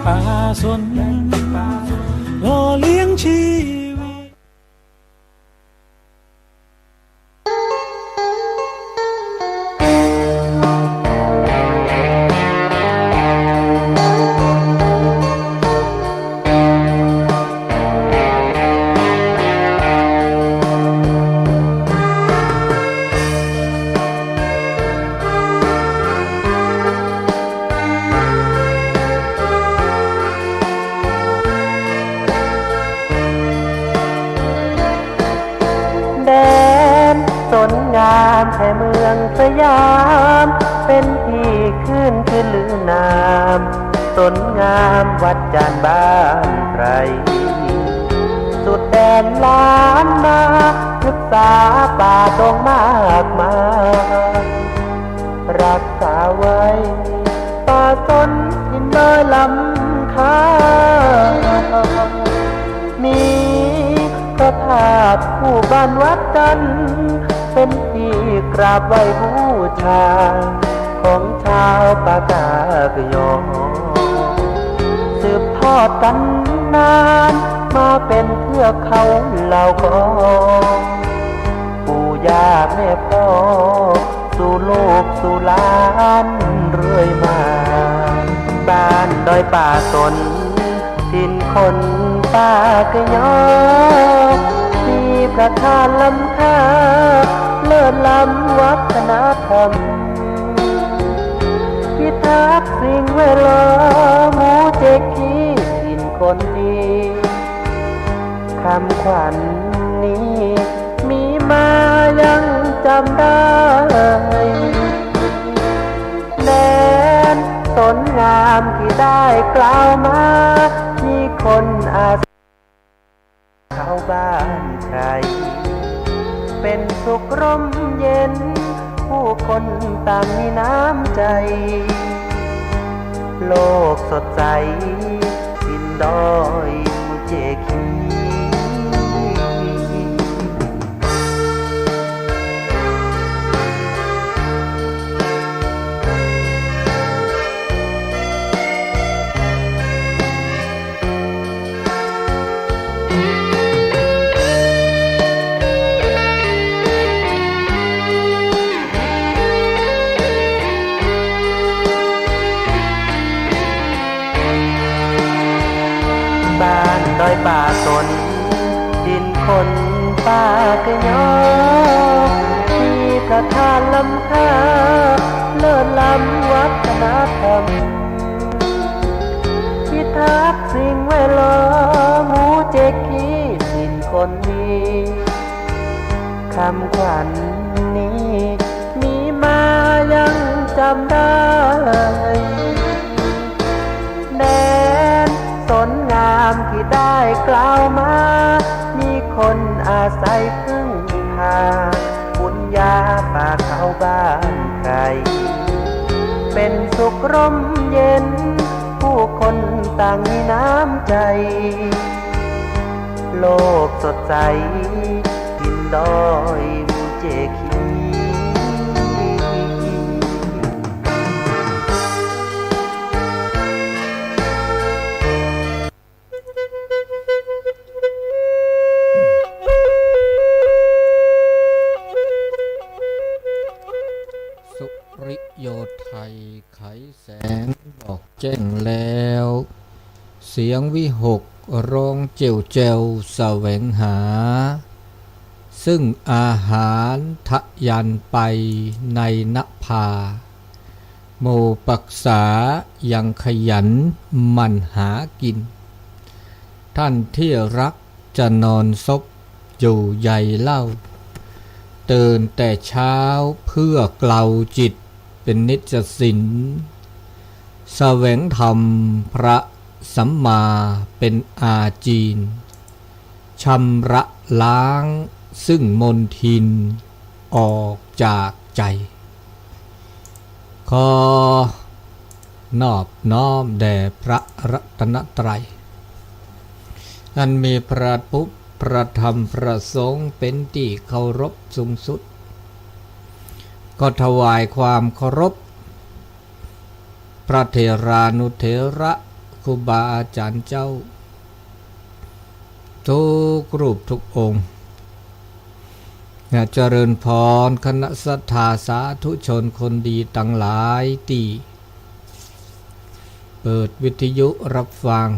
ป่าสน หล่อเลี้ยงชีวิต แดนสนงามแห่เมืองสยาม เป็นที่ขึ้นชื่อลือนาม สนงามวัดจันทร์บ้านไพร สุดแดนล้านนา พฤกษาป่าดงมากมาย รักษาไว้ ป่าสนหินดอยล้ำค่า มีพระธาตุคู่บ้านวัดจันทร์ เป็นที่กราบไหว้บูชา ของชาวปากากยอ สืบทอดกันนาน มาเป็นเทือกเขาเหล่ากอ ปู่ย่าแม่พ่อ สู่ลูกสู่หลานเรื่อยมา บ้านดอยป่าสน ถิ่นคนปากยอ มีพระธาตุล้ำค่า เลิศล้ำวัฒนธรรม พิทักษ์สิ่งแวดล้อม หมู่เจ๊กขี้ถิ่นคนดี คำขวัญนี้มีมายังจำได้ แดนสนงามที่ได้กล่าวมา มีคนอาศัย ชาวบ้านไพร เป็นสุขร่มเย็น ผู้คนต่างมีน้ำใจ โลกสดใส ถิ่นดอยภูเจกขี บ้านดอยป่าสน ถิ่นคนปากยอ มีพระธาตุล้ำค่า เลิศล้ำวัฒนธรรม พิทักษ์สิ่งแวดล้อม หมู่เจ๊กขี้ถิ่นคนดี คำขวัญนี้มีมายังจำได้ แดนสนงามที่ได้กล่าวมา มีคนอาศัยพึ่งพา บุญญาป่าเขาบ้านไพร เป็นสุขร่มเย็น ผู้คนต่างมีน้ำใจ โลกสดใส ถิ่นดอยภูเจกขี สุริโยไทยไขแสงบอกแจ้งแล้ว เสียงวิหกร้องเจวเจวแสวงหา ซึ่งอาหารทะยานไปในนภา หมู่ปรักษายังขยันหมั่นหากิน ท่านที่รักจะนอนซบอยู่ใยเล่า ตื่นแต่เช้าเพื่อเกลาจิตเป็นนิจสิน แสวงธรรมพระสัมมาเป็นอาจีน ชำระล้างซึ่งมลทินออกจากใจ ขอนอบน้อมแด่พระรัตนตรัย อันมีพระพุทธ พระธรรม พระสงฆ์เป็นที่เคารพสูงสุด ก็ถวายความเคารพ พระเถรานุเถระ ครูบาอาจารย์เจ้า ทุกรูปทุกองค์ เจริญพร คณะศรัทธาสาธุชนคนดีทั้งหลายที่เปิดวิทยุรับฟัง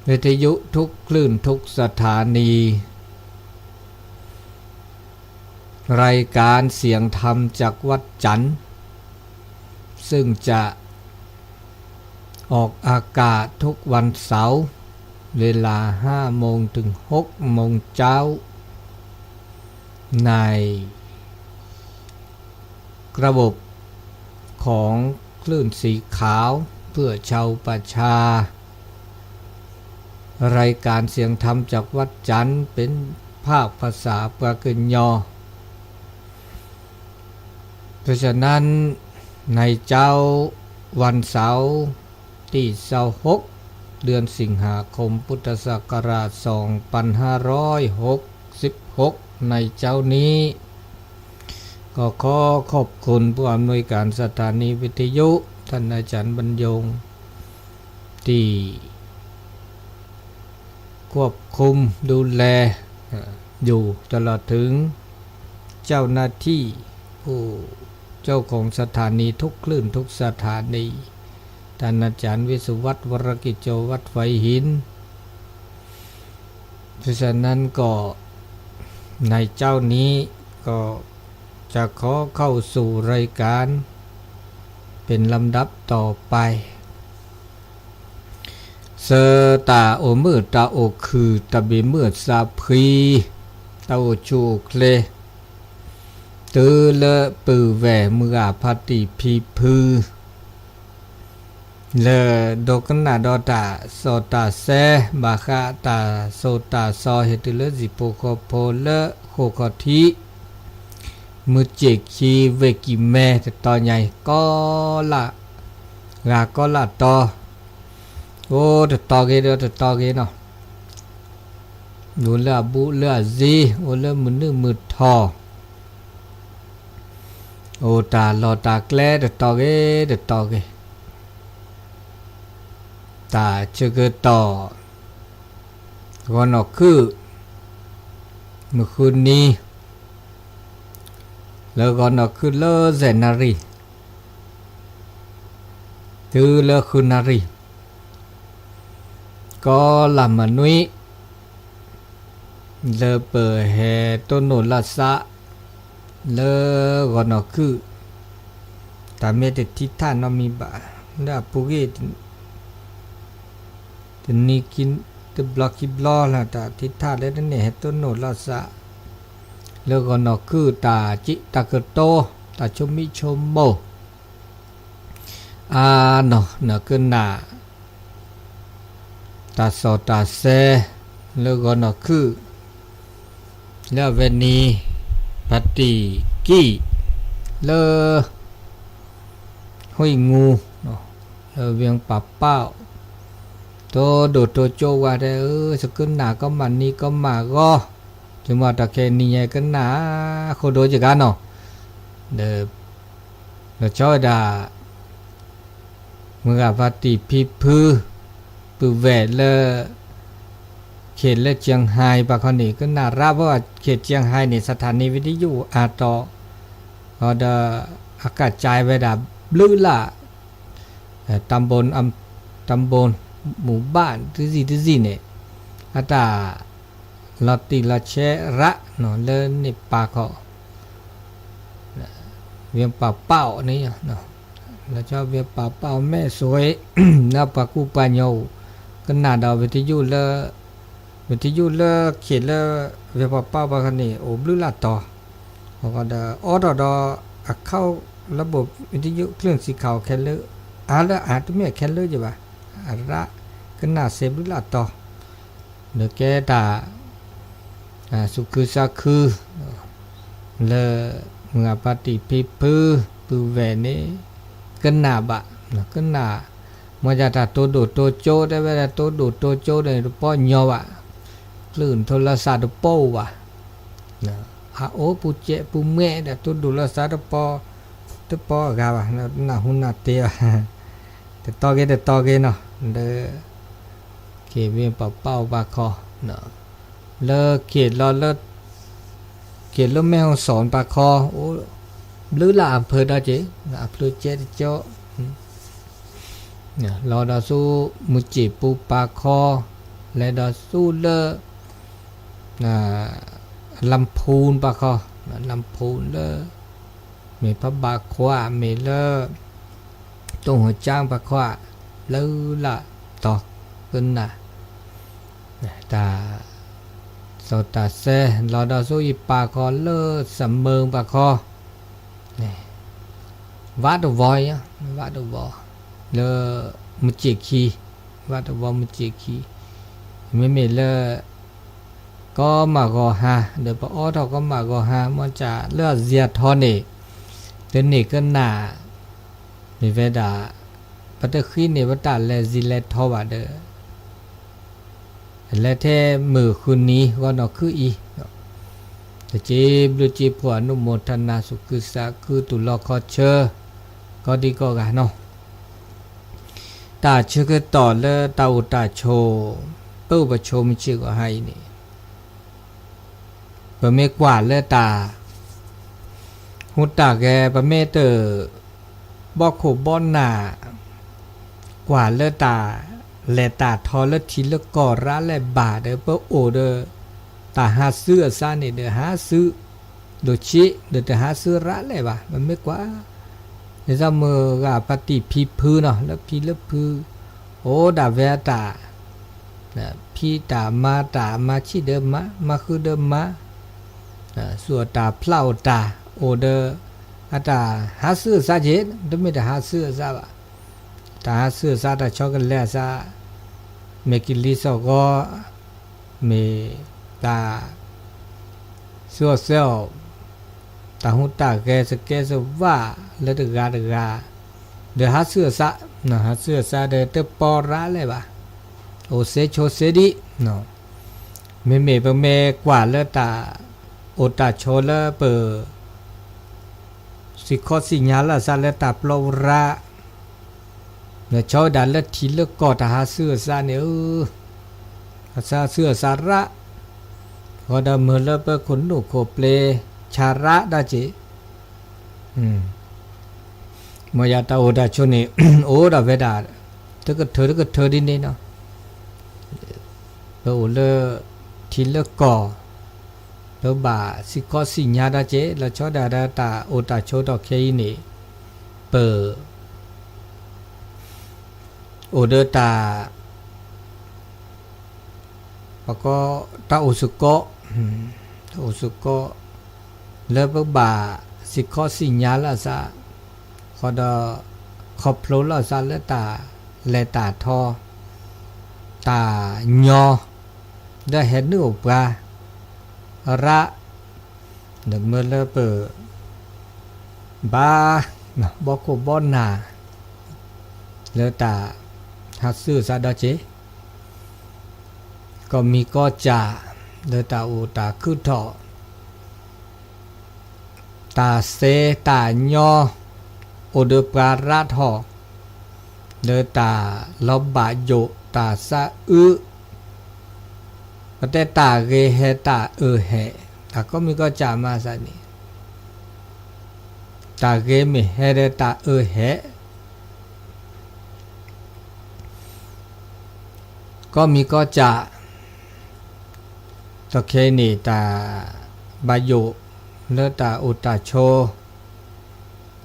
วิทยุทุกคลื่นทุกสถานี รายการเสียงธรรมจากวัดจันทร์ ซึ่งจะออกอากาศทุกวันเสาร์ เวลาห้าโมงถึงหกโมงเช้า ในระบบของคลื่นสีขาวเพื่อชาวประชา รายการเสียงธรรมจากวัดจันทร์เป็นภาคภาษาปากกยอ เพราะฉะนั้น ในเช้าวันเสาร์ที่ยี่สิบหก เดือนสิงหาคม พุทธศักราชสองพันห้าร้อยหกสิบหก ในเช้านี้ ก็ขอขอบคุณผู้อำนวยการสถานีวิทยุ ท่านอาจารย์บรรยง ที่ควบคุมดูแล เอ่อ อยู่ตลอดถึงเจ้าหน้าที่ ผู้เจ้าของสถานีทุกคลื่นทุกสถานี ท่านอาจารย์วิศวัฒน์ วรกิจโจ วัดไฟหิน เพราะฉะนั้นก็ในเช้านี้ก็จะขอเข้าสู่รายการเป็นลำดับต่อไป ဆၢတၢ်အိၣ်မုာ်တၢ်အိၣ်ခုၣ် တၢ်ဘံၣ်မုၢ်သးဖှံ တၢ်အိၣ်ဆူၣ်အိၣ်ချ့ တုၤလၢပုၢ်ဝဲၢ်မုၢ်ဂၤဖါတံၢ်ဖံဖု လၢဒိကနၣ်ဒီးတၢ်စီတၢ်ဆှံ ဘၣ်ဃးတၢ်စိၤတၢ်စီၤ ဟဲတုၤလၢဟံၣ်ဖိဃီဖိလၢဃိာ်ခီၣ်ထံး မုၢ်စ့ၢ်ခံဝ့ၢ်ကံၢ်မဲ တတီၤညါအံၤ ကီလၢ်ဂၤကီလၢ်တီ အိၣ်တတီၤဂ့ၤဒီးတတီၤဂ့ၤနီၤ အိၣ်လၢအဘူးလၢအစ့ အိၣ်လၢမုၢ်နုာ်မုၢ်ထီၣ် အိၣ်တၢ်လီၢ်တၢ်ကျဲတတီၤဂ့ၤတတီၤဂ့ၤ တၢ်ဆၢကတီၢ် ဂီၤနီၢ်ခုၣ် မုၢ်ဃုနံၤ လၢဂီၤနီၢ်ခုၣ်လၢစဲးနၣ်ရံၣ် တုၤလၢဃုနၣ်ရံၣ် ကီလၢ်မနွံ လၢပဟဲတိၢ်နီၣ်လၢ်သး လၢဂီၤနီၢ်ခုၣ် တၢ်မ့ၢ်တထံၣ်ထၣ်နီတမံၤဘၣ် လၢအပူၤကွံာ် တနံၤခံ တဘျီခံဘျီလၢတၢ်ထံၣ်ထၣ်လၢတန့ၢ်ဟဲတိၢ်နီၣ်လၢ်သး လၢဂီၤနီၢ်ခုၣ်တၢ်စံးတၢ်ကတိၤ တၢ်ဆိမိၣ်ဆိကမိၣ် အါနီၤ နကနၣ် တၢ်စီတၢ်ဆှံ လၢဂီၤနီၢ်ခုၣ် လၢအဝဲန့ၣ် ဖါတံၢ်ကံၢ် လၢ ဟူၣ်ငူ လၢဝ့ၢ်ပၢ်ပၢ် တိၢ်ဒိၣ်တိၢ်ကၠိဝဲဒၣ် အၢ သကနၣ်ကီမးနံၤကီမးဂီၤ ဆိကမိၣ်တၢ်ခဲနံၤညါကနၣ် ဃိဒိကဂၤနီၤ ဒီး လီၤဆီဝဲဒၣ် မုၢ်ဂၤဖါတံၢ်ဖံဖု ပုၢ်ဝဲၢ်လၢ ခ့ၣ်လၢကၠ့ဟဲဘၣ်ခီန့ၣ် ကနၣ်ရၣ်ဘၣ်ခ့ၣ်ကၠ့ဟဲန့ၣ် สถานีวิทยุအါတီၤ ဒီး အကစၢ်ဝဲဒၣ်ဘျုးလၢ် တၢ်ဘိၣ် တၢ်ဘိၣ်မူၤဘၣ်တစံးတစံးန့ၣ် အတၢ် လီၤတံၢ်လီၤဆဲးရၣ်နီၤ လၢန့ၣ်ပာ်ခီၣ် ဝ့ၢ်ပၢ်ပၢ်အီၤန့ၣ် လီၤဆီဝ့ၢ်ပၢ်ပၢ်အီၤမဲာ်ဆိး လၢပှၤကူပှၤကညီအိၣ် ကနၣ်ဒီးဝ့ၢ်တယုၢ်လၢ ဝ့ၢ်တယုၢ်လၢခ့ၣ်လၢ ဝ့ၢ်ပၢ်ပၢ်ဘၣ်ခီန့ၣ် အိၣ်ဘျုးလၢ်တီၤ အဃိဒီး အိးထီၣ်ဒီး အခီၣ်လၢဘိၣ်ဝ့ၢ်တယုၢ် คลื่นสีขาวခဲလၢာ် အါလၢအါတမ့ၢ်ခဲလၢာ်ယဘၣ် အရၣ်ကနၣ်စဲးဘျုးလၢ်တီၤ ဒီးကဲတၢ် သူၣ်ခုသးခု လၢ မုၢ်ဂၤဖါတံၢ်ဖံဖု ပုၢ်ဝဲၢ်န့ၣ် ကနၣ်ဘၣ် ကနၣ် မ့ၢ်ဒၣ်တၢ်တိၢ်ဒိၣ်တိၢ်ကၠိ တဲဝဲဒၣ်တိၢ်ဒိၣ်တိၢ်ကၠိန့ၣ် တပီၢ်ညီဘၣ် ကလုၢ်ထူလၢသးတပီၢ်အိၣ်ဘၣ် အအိၣ်ပူၤစဲးပူၤမဲာ်ဒီး တိၢ်ဒိၣ်လၢသးတပီၢ် တပီၢ်အဂၤဘၣ် နၢ်ဟူနၢ်တဲဘၣ် တ တတီက့ၤတတီက့ၤနီၤ, လၢ က့ၤမ့ၢ်ပပာ်အိၣ်ပာ်ခီ, လၢက့ၤလီၤလၢ က့ၤလၢမဲၢ်ဟီၣ်စီၣ်ပာ်ခီ, အိၣ်ဘျုးလၢအဖၢဒီးက့ၤ အဖျိကဲတကၠီ, လီၤဒီးဆူ မုၢ်စ့ၣ်ပူၤပာ်ခီ, လဲၤဒီးဆူလၢ လၢဖူပာ်ခီ, လၢဖူလၢ မ့ၢ်ဖးဘၣ်ခွါ မ့ၢ်လၢ တိၢ်ဟိၣ်ကၠၢ်ပာ်ခီ, လၢလၢတီၤကနၣ် တၢ် စီၤတၢ်စဲ လီၤဒီးဆူယပာ်ခီလၢစမၢပာ်ခီ, ဝးတဝီ, ဝးတဝီ လၢ မုၢ်စ့ၣ်ခံ, ဝးတဝီမုၢ်စ့ၣ်ခံ, မ့မ့ၢ်လၢ ကီမးဂီၤဟါ ဒီးပအိးထီၣ်ကီမးဂီၤဟါ မ့ၢ်စ့ၢ်လၢအစံးအထီန့ၣ် တန့ၢ်ကနၣ် မ့ၢ်ဝဲဒၣ် ပတဃ့န့ၢ်ပတၢ်လဲၤစံးလဲၤထီဘၣ်ဒီး လဲၤထဲမုၢ်ဃုနံၤဂီၤနီၢ်ခုအံၤ, တစ့ဘျုးစ့ဖှိၣ်အနုမိၢ်ထနၤ သူၣ်ခုသးခုတူၢ်လီၤခီဆၢ ကိးဒံကိးဂၤနီၤ, တၢ်ဆၢကတီၢ်လၢတၢ်အိၣ်တၢ်ဆိး ပအိၣ်ပဆိးမုၢ်ဆ့ၣ်ဂီၤဟါအံၤန့ၣ် ပမ့ၢ်ကွၢ်လၢတၢ် ဟူးတၢ်ဂဲၤ ပမ့ၢ်တ ဘီခိၣ်ဘီနၢ် ကွၢ်လၢတၢ်လဲၤတၢ်ထီလၢထံလၢကီၢ်ရၤလဲၣ်ဘၣ်ဒီး ပအိၣ်ဒီး တၢ်ဟးစုအစးန့ၣ်ဒီး ဟးစု ဒိၣ်ဆံး ဒီးတဟးစုရၤလဲၣ်ဘၣ် ပမ့ၢ်ကွၢ် ဒ်သိးမုၢ်ဂၤပှၤတံၢ်ဖံဖုနီၤ လၢဖံလၢဖု အိၣ်ဒၣ်ဝဲအတၢ် ဖံတၢ်မၤတၢ် မၤဆံးဒီးမၤ မၤဃုာ်ဒီးမၤ စူၢ်အိၣ်တၢ်ဖျးအိၣ်တၢ် အိၣ်ဒီး အတၢ်ဟးစုအစးက့ၤ တမ့ၢ်တဟးစုအစးဘၣ်. တၢ်ဟးစုအစး တၢ်ဆီတလဲအစး မ့ၢ်ကလံၤစိးဂီၤ မ့ၢ်တၢ် စူၢ်အီၣ်စဲအီၣ် တၢ်ဟူးတၢ်ဂဲၤ စကဲစဝၣ်လၢတဂၤတဂၤ ဒီးဟးစုအစး ဟးစုအစးဒီးတပီၤရၤလဲၣ်ဘၣ်. အိၣ်စ့ဆိးစ့ဒံး မ့မ့ၢ်ပမ့ၢ်ကွၢ်လၢတၢ်အိၣ်တၢ်ဆိးလၢပ စံးခီစံးညါလၢအစးလၢတၢ်ပျီပူၤရၤ ဒီးဆီဝဲဒၣ်လၢထံလၢကီၢ်တၢ်ဟးစုအစးန့ၣ်ဧၢ, အစးစုအစးရၤ, ဃီဒီးမုၢ်လၢပခိၣ်နူာ်ခိၣ်ပျ့ၤဆါရၤဒၣ်က့ၤ မ်ယၤတၢ်အိၣ်တၢ်ဆိးန့ၣ် အိၣ်ဒၣ်ဝဲဒၣ် တကထၢတကထၢဒ်န့ၣ်နီၤ, ပအိၣ်လၢ ထံလၢကီၢ် ပဘၣ်စံးခီစံးညါဒၣ်က့ၤ လီၤဆီဒၣ်တၢ်အိၣ်တၢ်ဆိးဒီးခဲအံၤန့ၣ် ပ အိၣ်ဒီးတၢ် ပကိးတၢ်အိၣ်စ့ၢ်ကီး, တၢ်အိၣ်စ့ၢ်ကီး လၢပဘၣ်စံးခီစံးညါလၢအစး, ဃီဒီး ခီဖျိလၢအစးလၢတၢ်လဲၤတၢ်ထီ, တၢ်ညီ ဒီးဟဲနုာ်အိၣ်ပှၤ ရး, ဒီးမ့ၢ်လၢပ ဘၣ် ဘီခိၣ်ဘီနၢ် လၢတၢ်ဟးစုအစးဒီးက့ၤ ကီၢ်မံၤကီၢ်စၢ် လၢတၢ်အိၣ်တၢ်ခုၣ်ထီၣ် တၢ်စဲတၢ်ညီ အိၣ်ဒီးပှၤရးထီၣ် လၢတၢ်လီၤဘၣ်ယိၣ်တၢ်စးအုး ပတဲတၢ်ဂ့ၤဟဲတၢ်အၢဟဲ, တၢ်ကီၢ်မံၤကီၢ်စၢ်မၤအသးန့ၣ် တၢ်ဂ့ၤမ့ၢ်ဟဲဒီးတၢ်အၢဟဲ ကီၢ်မံၤကီၢ်စၢ် တခဲအံၤန့ၣ် တၢ်ဘၣ်ယိၣ်လၢတၢ်အိၣ်တၢ်ဆိး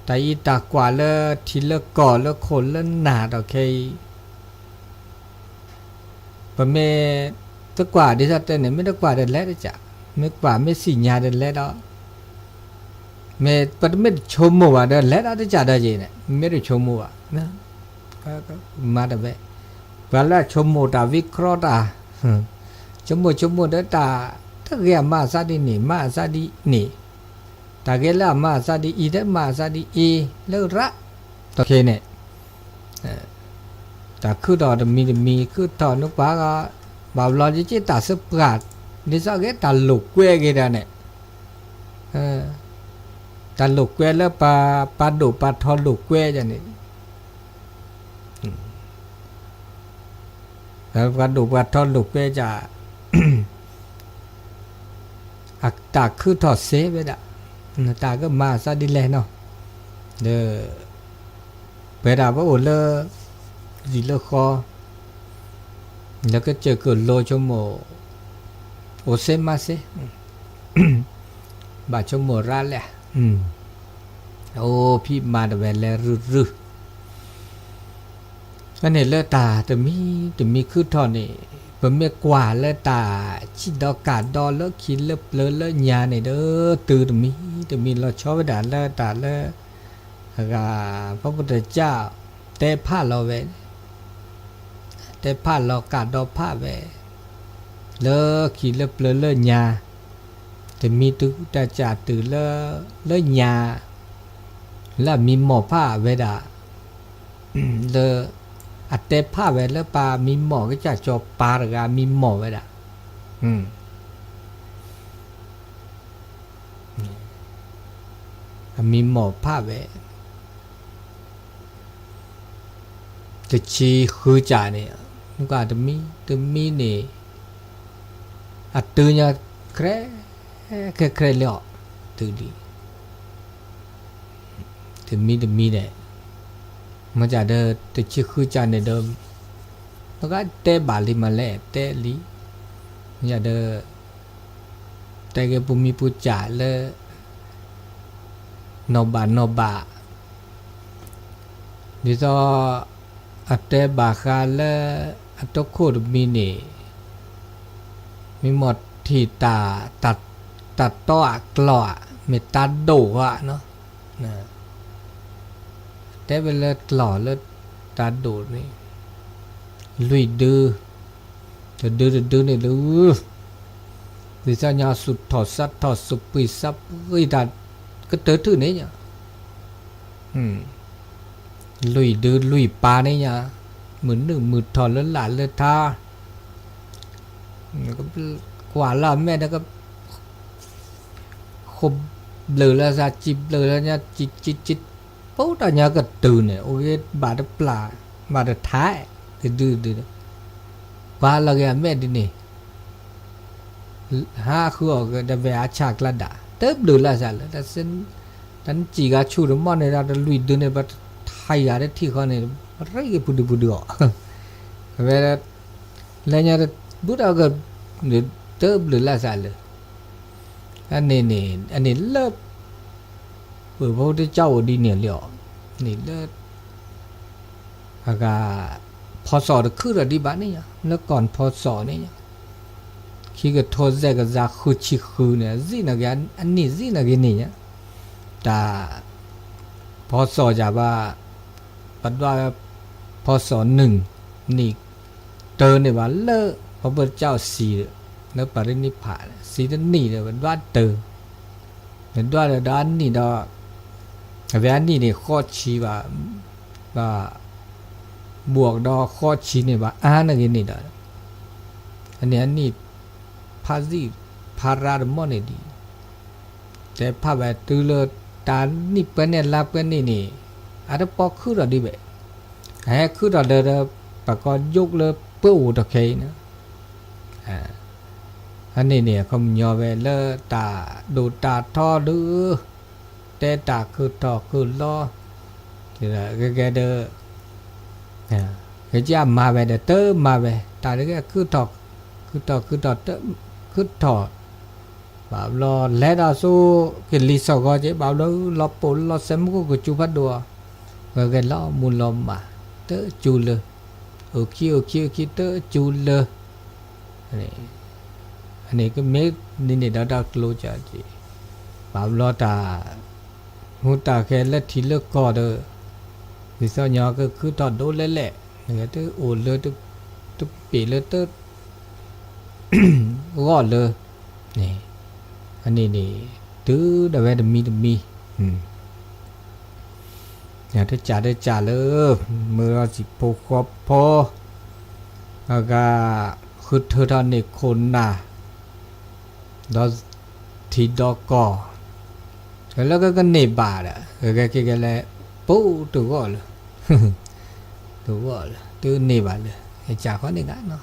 တၢ်အံးတၢ်ကွၢ်လၢထံလၢကီၢ်လၢခိၣ်လၢနၢ်တခဲအံၤ ပမ့ၢ်တကွၢ်ဒ်သိးတဲန့ၣ် မ့ၢ်တကွၢ်ဒီးလဲၤတကး, မ့ၢ်ကွၢ်မ့ၢ်စံၣ်ညါဒီးလဲၤဒီး မ့ၢ်ပတမ့ၢ်တဆိကမိၣ်ဘၣ်ဒီးလဲၤဒီးတကးဒီးက့ၤန့ၣ် မ့ၢ်တဆိကမိၣ်ဘၣ်, မၤတဝဲ, ပှၤလၢအဆိကမိၣ်တၢ်ဝံခရီတၢ် ဆိကမိၣ်ဆိကမိၣ်ဒီးတၢ် တၢ်ဂ့ၤအမၤအသးဒ်န့ၣ် မၤအသးဒ်န့ၣ်, တၢ်ဂ့ၤလၢအမၤအသးဒ်အံၤ တမၤအသးဒ်အံၤ လၢရး, တခဲန့ၣ် တၢ်ခုၣ်ထီၣ်တမံၤတမံၤ ခုၣ်ထီၣ်နကွၢ်ဂီၤ, ဘၣ်ဘျီယက့တၢ်စပှၢ်, ဒ်သိးက့တၢ်လိာ်ကွဲက့ၤဒၣ်န့ၣ်, တၢ်လိာ်ကွဲလၢပှၤဒိၣ်ပှၤထီလိာ်ကွဲဒၣ်န့ၣ်, ပှၤဒိၣ်ပှၤထီလိာ်ကွဲဒၣ် အတၢ်ခုထီၣ်စဲဝဲဒၣ်, တၢ်ကမၤအသးဒ်လဲၣ်နီၤ, ဒီး ပဝဲဒၣ်ပအိၣ်လၢ လံာ်လၢဃီ လၢကစၢၢ်ကလိၤဆိကမိၣ် အိၣ်စဲမၤစဲ, ဘၣ်ဆိကမိၣ်ရၤလဲၣ်, အိၣ်ဖံးမၤတဝဲလဲၤရုၢ်ရုၢ် အန့ၣ်လၢတၢ်တမံၤတမံၤခုထီၣ်န့ၣ် ပမ့ၢ်ကွၢ်လၢတၢ်စံၣ်ဒီးကၣ်ဒီးလၢခံလၢပျၢၤလၢညါန့ၣ်ဒီး တုၤတမံၤတမံၤလီၤဆီဝဲဒၣ်လၢတၢ်လၢ အဂၤ ဖီပတကၢ်တဲဖးလီၤဝဲ တဲဖးလီၤကၣ်ဒီးဖးဝဲ လၢခံလၢပျၢၤလၢညါ, တမံၤတုၤတၢ်ကၢ်တုၤလၢ လၢညါ လၢအမံမီၢ်ဖးဝဲဒၣ် လၢ အတဲဖးဝဲလၢပှၤမံမီၢ်ကစၢ်ကၠီၤပၤတဂၤမံမီၢ်ဝဲဒၣ်, အမံမီၢ်ဖးဝဲ တဆံဃုကၢ်န့ၣ် နကွၢ်တမံၤတမံၤန့ၣ် အတုၤညါ ကြဲခဲကြဲလၢအီၤ တုၤလံ တမံၤတမံၤန့ၣ် မ့ၢ်ဒ်ဒီး တဆံဃုကၢ်န့ၣ်ဒီး နကတဲဘၣ်လံမးလဲၣ် တဲလံ မ့ၢ်ဒ်ဒီး တဲက့ၤပူၤမံပူၤကၢ်လၢ နီၢ်ဘၣ်နီၢ်ဘၣ် ဒ်သိး အတဲဘၣ်ဃးလၢ အတခိၣ်တမံၤန့ၣ် မ့ၢ်မီၢ်ထံၣ်တၢ် တၢ်တီအကျီၢ်ဧါ မ့ၢ်တၢ်ဒိၣ်ဧါနီၤ တဲဝဲလၢကျီၢ်လၢတၢ်ဒိၣ်န့ၣ် လွံၢ်ဒု တဒုတဒုန့ၣ်ဒု ဒ်သိးညါ သူၣ်ထီၣ်စးထီၣ် သူၣ်ပှံၢ်စးပှံၢ်တၢ် ကတၢၢ်ထူၣ်န့ၣ်ညါ လွံၢ်ဒုလွံၢ်ပၤန့ၣ်ညါ မုၢ်နုာ်မုၢ်ထီၣ်လၢလာ်လၢထါ ကွၢ်လၢအမဲာ်ဒီး ဃိဘျၢၣ်လၢသး စံးဘျၢၣ်လၢညါ စံးစံးစံး ပူၤတၢ်ညါကတုၤန့ၣ် အိၣ်ဂ့ၤဘၣ်တပျၢ် ဘၣ်တထါ တဒုတဒု ကွၢ်လၢက့ၤအမဲာ်ဒ်န့ၣ် ဟးဃုအီၣ်က့ၤ တဝဲအဆၣ်ကျါဒၣ် တဘျုးလၢ်စးလၢ တၢ်နစံၣ်ဂၤဆူၣ်တမီၢ်န့ၣ်ဒီး တလွံၢ်ဒုန့ၣ် ပထံၣ်ဂၤတထံၣ်ဃီန့ၣ် ပရ့က့ၤပူၤဒုပူၤဒုအီၤ အဝဲ လၢညါ ဘူးတၢ်က တဘျုးလၢ်စးလၢ အန့ၣ်န့ၣ် အန့ၣ်လၢ ပှၤဖိတကၠိအိၣ်ဒ်န့ၣ်လီၤ န့ၣ်လၢ အဂၤ ဖီစီၣ်တခုဒီးဒံးဘၣ်န့ၣ်ညါ လၢကီၢ်ဖီစီၣ်န့ၣ်ညါ ခံကထိစဲးကယၤဃုဆံဃုန့ၣ် စံးနၤက့ၤ အနံၣ်စံးနၤက့ၤန့ၣ်ညါ တၢ် ဖီစီၣ်ယၤဘၣ် ပဒွး ဖီစီၣ်နုၢ် နံၣ်တၢန့ၣ်ဘၣ်လၢ ပှၤဖိတကၠိစံး လၢပရ့နံဖး စံးတနံၣ်ဒီး ပဒွးတၢ ပဒွးဒီးဒီးအနံၣ်ဒီး အဝဲအနံၣ်န့ၣ် ဃိးဆံဘၣ် ဘၣ် ဘှီကဒီးဃိးဆံန့ၣ်ဘၣ် အါနဂ့ၤန့ၣ်ဒီး အန့ၣ်အနံၣ် ဖးစံၣ် ဖးရါတမီၢ်န့ၣ်ဒံး တဲဖးဝဲတုၤလၢ တၢ်နံၣ်ပှဲၤန့ၣ်လါပှဲၤန့ၣ်န့ၣ် အတပီခုထီၣ်ဒံးဘၣ် အဟဲခုထီၣ်ဒီး ပကီၢ်ယိၣ်လၢပှၤအိၣ်တခဲအံၤန့ၣ် အန့ၣ်န့ၣ် အခီပညီဝဲလၢတၢ်ဒိၣ်တၢ်ထီဒု တဲတၢ်ခုၣ်ထီၣ်ခုၣ်လီၤ ဂ့ၤဂ့ၤဒီး ဂ့ၤကမၤဝဲဒီးတမၤဝဲ တၢ်တဂ့ၤခုၣ်ထီၣ် ခုၣ်ထီၣ်ခုၣ်ထီၣ် ခုၣ်ထီၣ် ဘၣ်ဘျီလဲၤဒီးဆူ ကလံၤစီၣ်ဂီၤက့ ဘၣ်ဘျီလီၤပိာ်လီၤစဲးမူခိၣ်ကစူၤဖးဒိၣ် ဂ့ၤဂ့ၤလီၤမူလီၤမၢ် တစူၤလၢ အိၣ်ခံအိၣ်ခံအိၣ်ခံတစူၤလၢ အန့ၣ်ကမ့ၢ်န့ၣ်န့ၣ်ဒီးတၢ်ကျိၤကၢ်က့ ဘၣ်ဘျီတၢ် ဟူတၢ်ဂဲၤလၢထံးလၢကီၢ်ဒီး ဒ်သိးညီကခုထီၣ်ဒိၣ်လဲၣ်လဲၣ် နကတအိၣ်လၢ တပ့ၤလၢ ဂီၢ်လၢ န့ၣ် အန့ၣ်န့ၣ် တုၤဒၣ်ဝဲတမံၤတမံၤ တကးတကးလၢ မုၢ်လီၤစံၣ်ဖိဃီဖိ အဂၤ ဃုထၢထီၣ်န့ၢ်ခိၣ်နၢ် ဒီးထံဒီးကီၢ် လၢကကန့ၢ်ဘၣ်ဒီး ဂဲၤက့ၤကလဲၤ ပူၤတဂီၢ်လၢ တဂီၢ်လၢ တန့ၢ်ဘၣ်လၢ ကစၢ်ဃီန့ၣ်ဂၤနီၤ,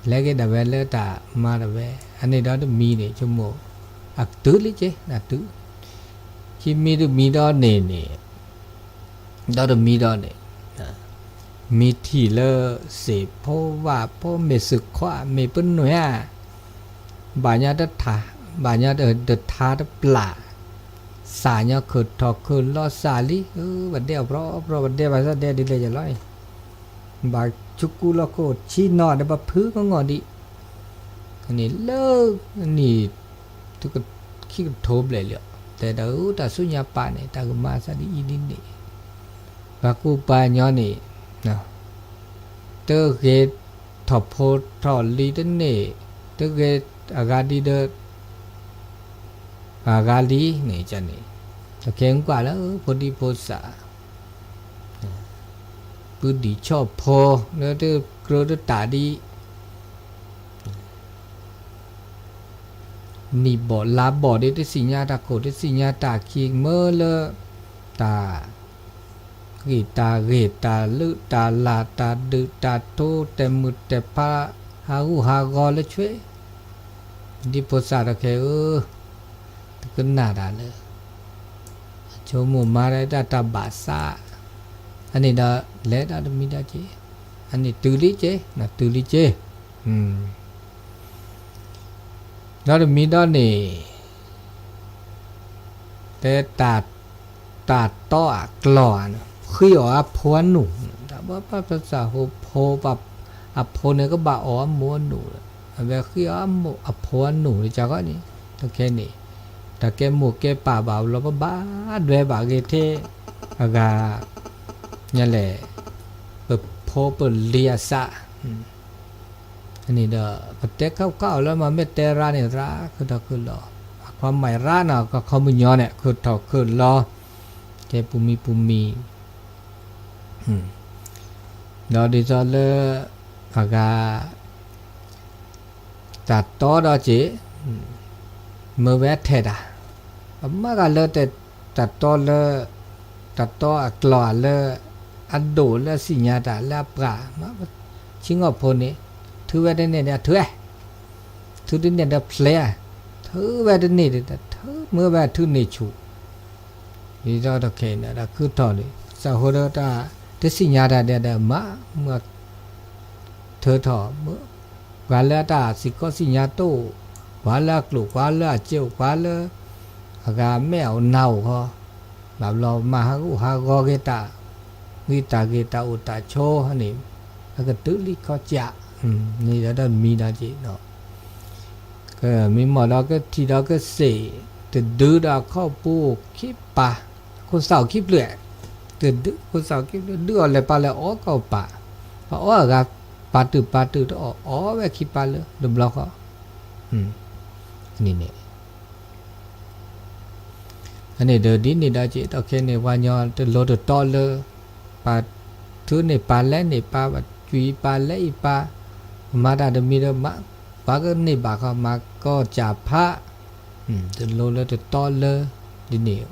လဲၤက့ၤဒၣ်ဝဲလၢတၢ်မၤဒၣ်ဝဲ, အန့ၣ်ဒီးတမံၤန့ၣ် ဆိကမိၣ် အတုၤလံက့ၤ အတုၤ, ခံမံၤတမံၤဒီးန့ၣ်န့ၣ် ဒီးတမံၤဒီးန့ၣ် မ့ၢ်ထံၣ်လၢ စ့ၣ်ဖိဝၣ်ဖိ မ့ၢ်စ့ၢ်ခွါ မ့ၢ်ပနွဲၢ်ဧါ, ဘၣ်ညီတထါ, ဘၣ်ညီတထါတပျၢ်, စၢ်ညီခုၣ်ထီၣ်ခုၣ်လီၤစၢ်လံ, ပဒဲအီၣ်ပြီပြီ ပဒဲဘၣ်ဆၣ်ဒဲဒ်လဲၣ်ယလီၤန့ၣ်, ဘၣ်ဆူကူလီၢ်ခိၣ်ဆံနီၤဒီး ပဖုကငီၢ်ဒံး, န့ၣ်လၢ နံၣ် ခံကထိဘျဲၣ်လံ, တဲဒီးတၢ်ဆူညါပာ်န့ၣ် တၢ်ကမၤစၢ်ဒ်အံၤဒ်န့ၣ်, ပှၤကူပှၤညီန့ၣ် တဂ့ၤထီၣ်ဖိထီၣ်လံၤတန့ၢ်, တဂ့ၤအဂၤဒ်ဒီး အဂၤလံန့ၣ်န့ၣ်, တကဲကွၢ်လၢဖိဒံဖိသၣ် ပုၢ်ဒံၣ်ဆီၣ်ဖိ လၢတကြၢးတတၢ်ဒံး နံၣ်ဘီၣ်လါဘီၣ်ဒီး တသ့ၣ်ညါတၢ်ခိၣ် တသ့ၣ်ညါတၢ်ခံ မၢလၢ တၢ်ဂ့ၢ်တၢ်ဂ့ၢ် တၢ်လုၢ်တၢ်လၢ် တၢ်ဒုးတၢ်ထူ တဲာ်မုၢ်တဲာ်ဖး ဟးဂူာ်ဟးဂီၤလၢဆွဲ ဒ်ဖိသၣ်တခဲအံၤ တကနၣ်တၢ်လၢ ဆိကမိၣ်မၤဒၣ်တၢ်တၢ်ဘၣ်သး, အန့ၣ်ဒီး လဲၤဒီးတမံၤဒီးက့ၤ, အန့ၣ်တုၤလံက့ၤ နတုၤလံက့ၤ, ဒီးတမံၤဒီးန့ၣ် တဲ တၢ်တီအကျီၢ်ဧါန့ၣ် ဃ့အီၣ်အဖိအနူၢ်, တၢ်ဘၣ်ပၢ်ပသးဖိ ဖိ အဖိန့ၣ်ကဘၣ်အီၣ်အမိၢ်အနူၢ်, အဝဲဃ့အီၣ်အဖိအနူၢ် တကးဃီန့ၣ်, တခဲန့ၣ် တၢ်ကဲမိၢ်ကဲပၢ်ဘၣ်ဘျီ ပဘၣ်ဒွဲဘၣ်ဂ့ၤထဲ အဂၤ ညါလဲၣ် ပဖိပလံၤအသး န့ၣ်ဒီး ပတဲခီၣ်ခီၣ်အီၤလၢ မ့မ့ၢ်တဲရါန့ၣ် ရါခုၣ်ထီၣ်ခုၣ်လီၤ, အခီမၤရါနီၤ ခီမုၢ်ညီန့ၣ် ခုၣ်ထီၣ်ခုၣ်လီၤ, တဲပူၤမံပူၤမံၤ, ဒီးဒ်သိးလၢ အဂၤ တၢ်တီဒီးက့ၤ မ့ၢ်ဝဲထဲတၢ်, ပမၤဂၤလၢ တၢ်တီလၢ တၢ်တီအကျီၢ်လၢ အဒိၣ်လၢအသ့ၣ်ညါတၢ်လၢအပှၤ ဆ့ၣ်နီၤဖိန့ၣ် ထုဝဲတန့ၢ်ဒီးထုဝဲ, ထုတန့ၢ်ဒီးဖျဲး, ထုဝဲတန့ၢ်ဒီး ထုမ့ၢ်ဝဲထုန့ၢ်ဆူၣ်, ဒ်သိးတခဲန့ၣ် တၢ်ခုၣ်ထီၣ်န့ၣ် သးဟိဒီးတၢ် တသ့ၣ်ညါတၢ်ဒဲးဒီးမၤ မၤ ထုးထီၣ် ပှၤလၢအတၢ်သ့ၣ်ခီသ့ၣ်ညါတအိၣ်, ပှၤလၢအကျိာ် ပှၤလၢအစဲအိၣ် ပှၤလၢ အဂၤမဲာ်အိၣ်နါအိၣ်ဃီ, ဘၣ်ဘျီမၤဟးဂူာ်ဟးဂီၤက့ၤတၢ်, ဂံၢ်တၢ်ဂ့ၤတၢ်အိၣ်တၢ်ဆိန့ၣ်, အကတုၤလံခီစၢ်, န့ၣ်ဒီးတမံၤဒီးက့ၤ ကမံမီၢ်ဒီးကထံၣ်ဒီးကစ့ၣ်, တဒုဒီးအခီၣ်ပူၤအိၣ်ခံပၤ, ခိၣ်သၣ်အိၣ်ခံဖျၢၣ်, တဒုခိၣ်သၣ်အိၣ်ခံဖျၢၣ် ဒုးအီၣ်လဲၤပာ်လၢအီၣ်ကီၢ်ပာ်, ပှၤအီၣ်အဂၤပာ်တုာ်ပာ်တုာ်တအီၣ် အီၣ်ဝဲခံပၤလၢတဘျီဃီ, န့ၣ်န့ၣ် အန့ၣ်ဒီးဒ်န့ၣ်ဒီးက့ၤ တၢ်ခဲန့ၣ် ပှၤညီတလိၤတတီလၢ ပာ်ထုးန့ၢ်ပာ်လဲန့ၢ်ပာ် ပာ်ကွံာ်ပာ်လဲအံၤပာ်, မၤတၢ်တမံၤဒီး ပှၤကန့ၢ်ဘၣ်ဃီ မၤကီၢ်စၢ်ဖး, တလိၤလၢတတီလၢ ဒ်န့ၣ်,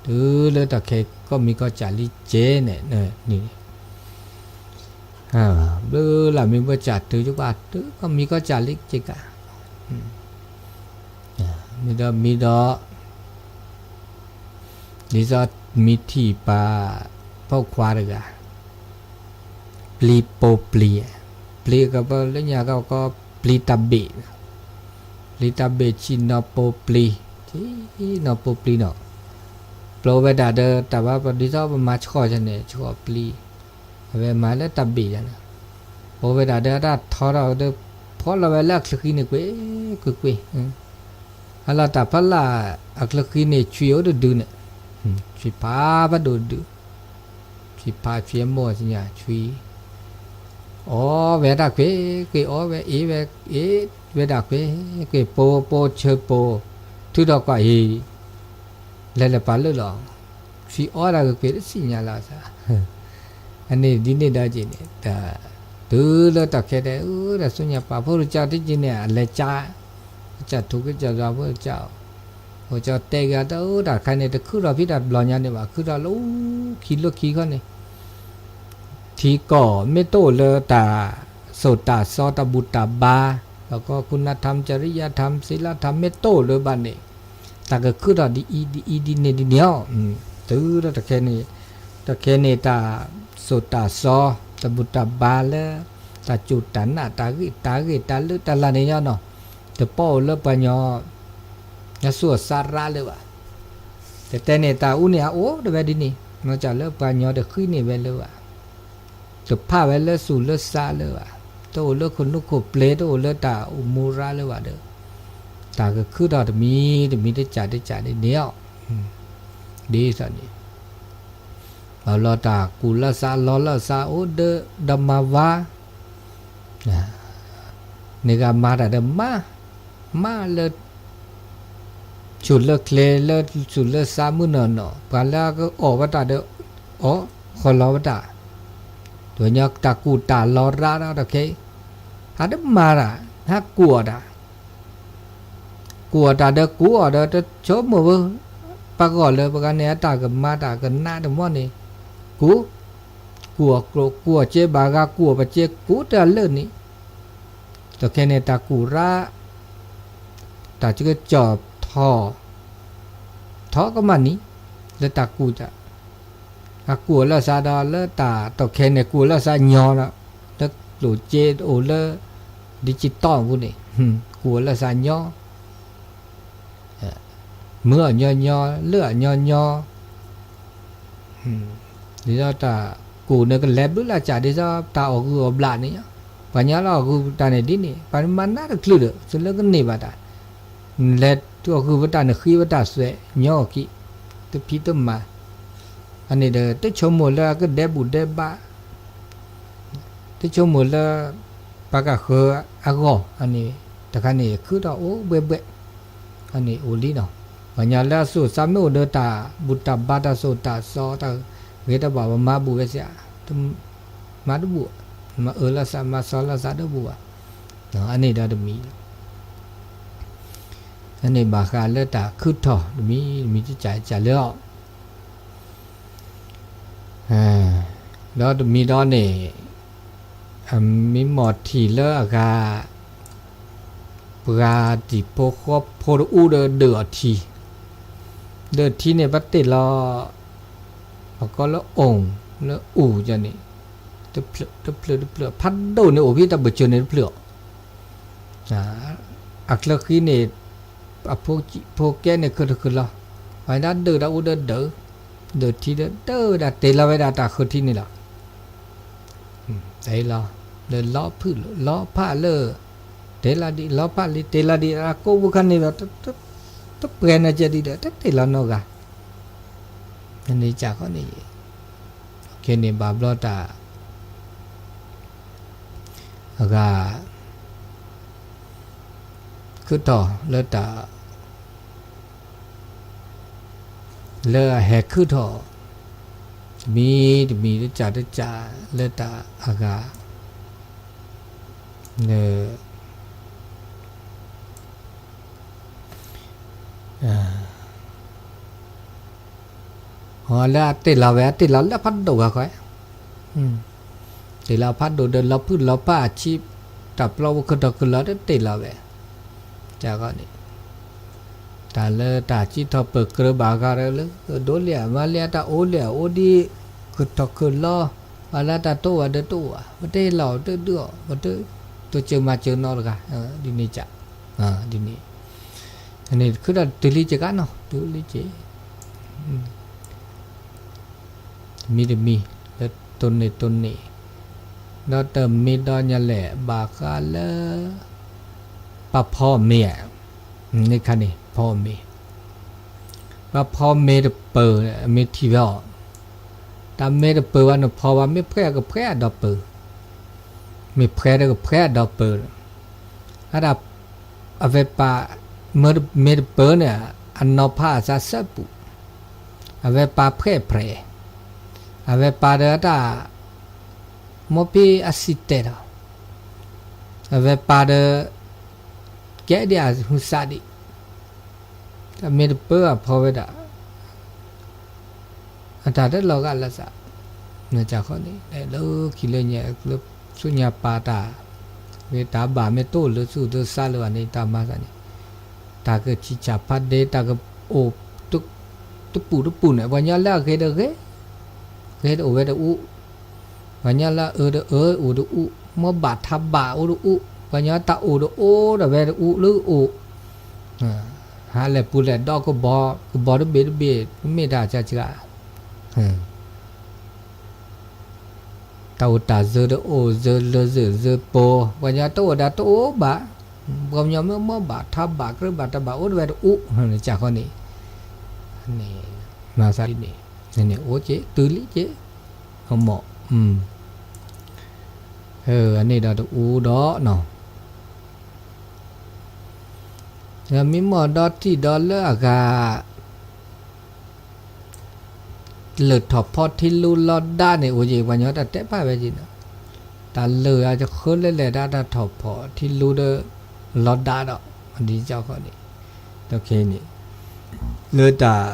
တုၤလၢတၢ်ခဲကီၢ်မံၤကီၢ်စၢ်လံကဲန့ၣ်, ဘျုးလၢမ့ၢ်ဘၣ်စၢ်တုၤကဘၣ်တုၤကီၢ်မံၤကီၢ်စၢ်လံကဲကါ မ့ၢ်ဒီးမ့ၢ်ဒီး ဒ်သိးမ့ၢ်ထံၣ်ပာ် ပိာ်ခွါတဂၤ ပျံၤပိာ်ပျံၤ, ပျံၤကပလၢညါကီကီ ပျံၤတၢ်ဘ့ၣ်, ပျံၤတၢ်ဘ့ၣ်ဆံၣ်နီၤပိာ်ပျံၤ, ဆံၣ်နီၤပိာ်ပျံၤနီၤ, ပျိဝဲဒၣ်ဒီးတၢ်ဘၣ်ပဒ်သိးပမၤဆှီၣ်န့ၣ် ဆှီၣ်ပျံၤ, အဝဲမၤလၢတၢ်ဘ့ၣ်ယါန့ၣ်, ပျိဝဲဒၣ်ဒီးတၢ်ထီထီၣ်ဒီး ဖီလီၤဝဲလၢအချၢဃံန့ၣ်ကွ့ၢ်, ကွ့ၢ်ကွ့ၢ် အလီၤတၢ်ဖီလာ်အချၢဃံန့ၣ် ဆွံအိၣ်တဒုန့ၣ်, ဆွံဖးဖးဒိၣ်ဒု, ဆွံဖးဆွံအမိၢ်သ့ၣ်ညါဆွံ, အီၣ်ဝဲဒၣ်ကွ့ၢ်ကွ့ၢ် အီၣ်ဝဲအ့ၣ်ဝဲအ့ၣ်ဝဲဒၣ်ကွ့ၢ်ကွ့ၢ် ပိာ်ပိာ်ဆၢပိာ်, ထုးထီၣ်ကွၢ်အံၤ လဲၤလၢပာ်လၢာ်လီၤ, ဆွံအီၣ်ဒၣ်ကွ့ၢ်ကွ့ၢ်တသ့ၣ်ညါလီၤသး အန့ၣ်ဒ်န့ၣ်ဒီးက့ၤန့ၣ် တုၤလၢတၢ်ခဲတဲ အၢ တၢ်ဆူညါပာ်ဖိတကၢ်တက့ၤန့ၣ် အလဲၤကၢ်, ကစၢ်ထူကစၢ်ယွၤဖိတကၢ်အီၤ, အိၣ်ကၠီတဲဂၤတၢ်အိၣ်တၢ်ခါန့ၣ် တခုထီၣ်ဖံးတၢ်ဘျီညါန့ၣ်ဘၣ် ခုထီၣ်လၢခံလၢခံခီန့ၣ်, ထံကီၢ်မ့ၢ်တအိၣ်လၢတၢ်သိၣ်တၢ်စီတၢ်ဘူၣ်တၢ်ဘါ, ဘၣ်ကီ คุณธรรม จริยธรรม စံလါထၢ် မ့ၢ်တအိၣ်လၢၤဘၣ်န့ၣ်, တၢ်ကခုထီၣ်ဒ်အံၤဒ်အံၤဒ်န့ၣ်ဒ်န့ၣ်လီၤ. တုၤဒီးတခဲန့ၣ်, တခဲန့ၣ်တၢ်သိၣ်တၢ်စီ တၢ်ဘူၣ်တၢ်ဘါလၢ တၢ်စူၢ်တၢ်နာ် တၢ်ဂ့ၢ်တၢ်ဂ့ၢ် တၢ်လၢတၢ်လၢ်န့ၣ်ညီနီၤ, တပာ်အိၣ်လၢပှၤကညီ အသူၣ်အသးရၣ်လၢၤဘၣ်. တတဲန့ၣ် တၢ်အူန့ၣ်အအိၣ်တဝဲဒ်န့ၣ်, မ့ၢ်လၢပှၤကညီတဃံန့ၢ်ဝဲလၢၤဘၣ်. တဖးဝဲလၢသူၣ်လၢသးလၢၤဘၣ်, တအိၣ်လၢခိၣ်နူာ်ခိၣ်ပျ့ၤ တအိၣ်လၢတၢ်အိၣ်မူရၣ်လၢၤဘၣ်ဒီး, တၢ်ကခုထီၣ်တမံၤတမံၤ တကးတကးန့ၣ်န့ၣ်လီၤ. ဒ်သိးန့ၣ် ဘၣ်လီၤတၢ်ကူၣ်လၢသးလီလၢသးအိၣ်ဒီး ဒီးမၤဝါ န့ၣ်ဂ့ၤမၤတၢ်ဒီးမၤ, မၤလၢ သူၣ်လၢချ့လၢသူၣ်လၢသးမုၢ်နီၢ်နီၢ်, ပှၤလၢအကအီၣ်ဝဲတၢ်ဒီး အီၣ်ဃီလီၤဝဲတၢ်, တဝဲညီတၢ်ကူၣ်တၢ်လီၤရၣ်ဒီးတခဲအံၤ, ဟးတမၤတၢ်, ဟးကူၣ်အီၣ်တၢ် ကူၣ်အီၣ်တၢ်ဒီးကူၣ်အီၣ်ဒီးတဆိကမိၣ်ဝဲ, ပဂီၢ်လၢပဂၤန့ၣ် အတၢ်ကမၤတၢ်ကနးတမီၢ်န့ၣ်, ကူၣ်, ကူၣ်အီၣ်ကျိၣ် ကူၣ်အီၣ်စ့ဘၣ်ဂၤ ကူၣ်အီၣ်ပစ့ကူၣ်တၢ်လၢာ်န့ၣ်, တခဲန့ၣ်တၢ်ကူၣ်ရၣ် တၢ်ကစီၣ်ထီၣ် ထီၣ်ကမၣ်နံၤ လၢတၢ်ကူၣ်တၢ်, အကူၣ်အီၤလၢသးဒီးလၢတၢ်တီၢ်ခဲန့ၣ် ကူၣ်အီၤလၢသးညီဒီး, လၢကျိၣ်စ့အိၣ်လၢ digital ပူၤန့ၣ်, ကူၣ်အီၤလၢသးညီ, မုာ်အီၤညီညီ လၢာ်အီၤညီညီ ဒ်သိးတၢ်ကူၣ်န့ၣ် ကလဲၤဘျုးလၢ်ကး ဒ်သိးတၢ်အီၣ်ဂုၢ်အီၣ်ဘျးန့ၣ်, ပှၤညီလၢအီၣ်ဂုၢ်တၢ်န့ၣ်ဒ်န့ၣ် ပှၤမၤနးတချုးဒီး သုလၢကန့ၢ်ဘၣ်တၢ်, နလဲၤအီၣ်ဂုၢ်ဝဲတၢ် နဃံဝဲတၢ်သွဲး ညီအီၤခံ, တဖံးတမၤ, အန့ၣ်ဒီး တဆိကမိၣ်လၢအကဒဲဘူးဒဲဘး, တဆိကမိၣ်လၢ ပှၤကဃၢၤအဂီၢ်, အန့ၣ် တခါန့ၣ် ခုထီၣ်အိၣ်ဘှဲဘှဲ အန့ၣ်အိၣ်လံနီၤ, ပှၤညီလၢအသူၣ်အသးမ့ၢ်အိၣ်ဒီးတၢ်ဘူၣ်တၢ်ဘါတၢ်သိၣ်တၢ်စီ တၢ်ဂ့ၤတၢ်ဘၣ် ပမၤဘူးဝဲစ့ၢ်, မၤတဘူး, မၤအၢလီၤသး မၤစီလီၤသးတဘူးဘၣ်, အန့ၣ်ဒီးတမံၤ, အန့ၣ်ဘၣ်ဃးလၢတၢ်ခုထီၣ်တမံၤတမံၤ တကးကးလၢအီၤ ဒီးတမံၤဒီးန့ၣ်, အမ့ၢ်မီၢ်ထံၣ်လၢအဂၤ, ပှၤတံၤဖိဃီဖိတအူဒီးဒုးအီၤထံ, ဒုးထံန့ၣ် ပတ့ၢ်လီၤ, ပကိးလၢအိၣ်, လၢအူၣ်န့ၣ်, တဖျၢၣ်တဖျၢၣ်တဖျၢၣ် ဖးဒိၣ်န့ၣ်အိၣ်ဖဲတၢ်ဘၢၣ်စၢၤန့ၣ်တဖျၢၣ်အီၤ အချၢဃံန့ၣ်, အဖိကဲန့ၣ် ခုၣ်ထီၣ်ခုၣ်လီၤ, ပှၤဒၣ်ဒုးတၢ်အူဒီးဒုး, ဒုးထံဒီးဒုးဝဲဒၣ် တ့ၢ်လီၤဝဲဒၣ်တၢ်ဃုထံန့ၣ်လီၤ, တ့ၢ်လီၤ, လၢလီဖုၣ်လီၤ လီဖးလၢ, တ့ၢ်လီၤဒံး လီဖးလံ တ့ၢ်လီၤဒံး အကိးပူၤခါန့ၣ်ဒီး, တပှဲၤနီၢ်ကဲဒံးဒီး တတ့ၢ်လီၤနီတဂၤ, န့ၣ်ကၢ်ဃီန့ၣ်, ခဲန့ၣ်ဘၣ်ဘျီတၢ် အဂၤ ခုထီၣ်လၢတၢ် လၢအဟဲခုထီၣ် တမံၤတမံၤ တကးတကးလၢတၢ်အဂၤ လၢ လၢအတ့ၢ်လီၤဝဲ အတ့ၢ်လီၤလၢဖးဒိၣ်ဂၤဃီ, တ့ၢ်လီၤဖးဒိၣ်ဒီး လီၤဖုၣ်လီၤဖးအဆံး, တၢ်ပျီပူၤခုၣ်ထီၣ်ခုၣ်လီၤတတ့ၢ်လီၤဝဲ, န့ၣ်, တၢ်လၢတၢ်စံးထီၣ်ပၢၢ်ကြၢးဘၣ်အဂၤဒီးလၢ ဒိးလံဧါ မၤလံဧါ တၢ်အိၣ်လံဧါ အိၣ်ဒံး ခုၣ်ထီၣ်ခုၣ်လီၤ, ပှၤလၢတၢ်တအိၣ်ဧါဒီးတအိၣ်ဧါ ပတဟ့ၣ်လီၤ ပတဒုးအီၤ ပတတိစၢၤမၤစၢၤနီတဂၤ, ဒ်န့ၣ်ကၢ်, ဒ်န့ၣ် အန့ၣ် ခုထီၣ်တုၤလံကကါနီၤ တုၤလံက့ၤ, တမံၤတမံၤ လၢတိၢ်န့ၢ်တိၢ်န့ၢ်, ဒီးတမ့ၢ်ဒီးညါလဲၣ် ဘၣ်ဃးလၢ ပှၤဖီမ့ၤဧါ, န့ၣ်ခါန့ၣ် ဖီမ့ၤ, ပှၤဖီမ့ၤတပၢၢ် အမ့ၢ်ထံၣ်ဝဲအီၤ, တၢ်မ့ၢ်တပၢၢ်ဘၣ်နဖီဘၣ် မ့ၢ်ဖှဲးကဖှဲးအဒီပၢၢ်, မ့ၢ်ဖှဲးဒီးကဖှဲးအဒီပၢၢ်, အဒၣ် အဝဲပၢ် မ့ၢ်တပၢၢ်န့ၣ် အနီၤဖးအသးစဲပူၤ, အဝဲပၢ်ဖှဲးဖှဲး, အဝဲပၢ်ဒီးအတၢ် မိၢ်ဖံအစံၣ်တဲာ်ဒီး, အဝဲပၢ်ဒီး ကဲဒံးအဟုသးဒံး, တၢ်မ့ၢ်တပၢၢ်အဖီဝဲဒၣ် အတၢ်တလီၤဂာ်လၢသး, ဃီန့ၣ် လၢခံလၢညါ လၢဆူညါပာ်တၢ် ဂ့ၤတၢ်ဘၣ်မ့ၢ်တအိၣ်လၢသူၣ်လၢသးလၢၤဘၣ်န့ၣ် တၢ်မၤသးန့ၣ် တၢ်ကဆံးဆၣ်ဖးဒဲ တၢ်ကအိၣ် တပူၤတပူၤန့ၣ် ပှၤကညီလၢအဂ့ၤဒီးဂ့ၤ ဂ့ၤဒီးအိၣ်ဝဲတအူး, ပှၤကညီလၢအအၢဒီးအၢ အိၣ်တအူး, မ့ၢ်ဘၣ်ထးဘၣ်အိၣ်တအူး, ပှၤကညီတၢ်အိၣ်ဒီးအိၣ်ဒီးဝဲတအူးလၢအိၣ်, ဟးလဲၤပူၤလဲၤဒီးကဘီ ကဘီတဘ့ၣ်တဘ့ၣ် တမ့ၢ်တၢ်ဆါဆှး တၢ်အိၣ်တၢ်စၢၤဒီးအိၣ်စၢၤလၢစၢၤစၢၤပိၤ, ပှၤကညီတအိၣ်ဒီးတအိၣ်ဘၣ်, ပှၤကညီမ့ၢ်မ့ၢ်ဘၣ်ထးဘၣ်ကြၢးဘၣ်တၢ်ဘၣ်အိၣ်တဝဲတအူး, ကဃီန့ၣ်, မၤသးဒ်န့ၣ်, န့ၣ်အိၣ်က့ၤ တုၤလံက့ၤ, အမ့ၢ်, အန့ၣ်ဒီးတအူးဒီးနီၤ, မ့ၢ်မ့ၢ်ဒီးထံၣ်ဒီးလၢအဂၤ လၢၢ်ထီၣ်ဖီထံလူလီၤဒါန့ၣ် အိၣ်ယံၤ ပှၤကညီတၢ်တဲဖးဝဲက့ၤနီၤ, တၢ်လၢၢ်အဃၢလၢလဲၣ်ဒၣ်တၢ်ထီၣ်ဖီထံလူဒီး လီၤဒါဒီး ဒ်ကဃီန့ၣ်, တခဲအံၤန့ၣ်, လၢတၢ်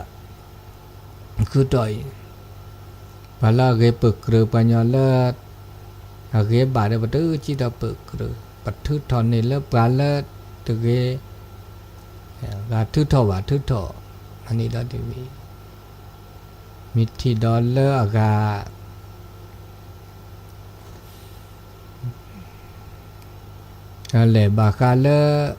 ခုထီၣ်အံၤ, ပှၤလၢအဂ့ၤပၢၢ်ကြၢး ပှၤကညီလၢ အဂ့ၤဘၣ်ဒီး ပတကံၣ်ထီၣ်ပၢၢ်ကြၢး, ပထုးထီၣ်န့ၢ်လၢပှၤလၢတဂ့ၤ, ဂၤထုးထီၣ်ဘၣ်ထုးထီၣ်, အန့ၣ်ဒီးတမံၤ, မ့ၢ်ထံၣ်ဒီးလၢအဂၤ လဲၤဘၣ်ဃးလၢ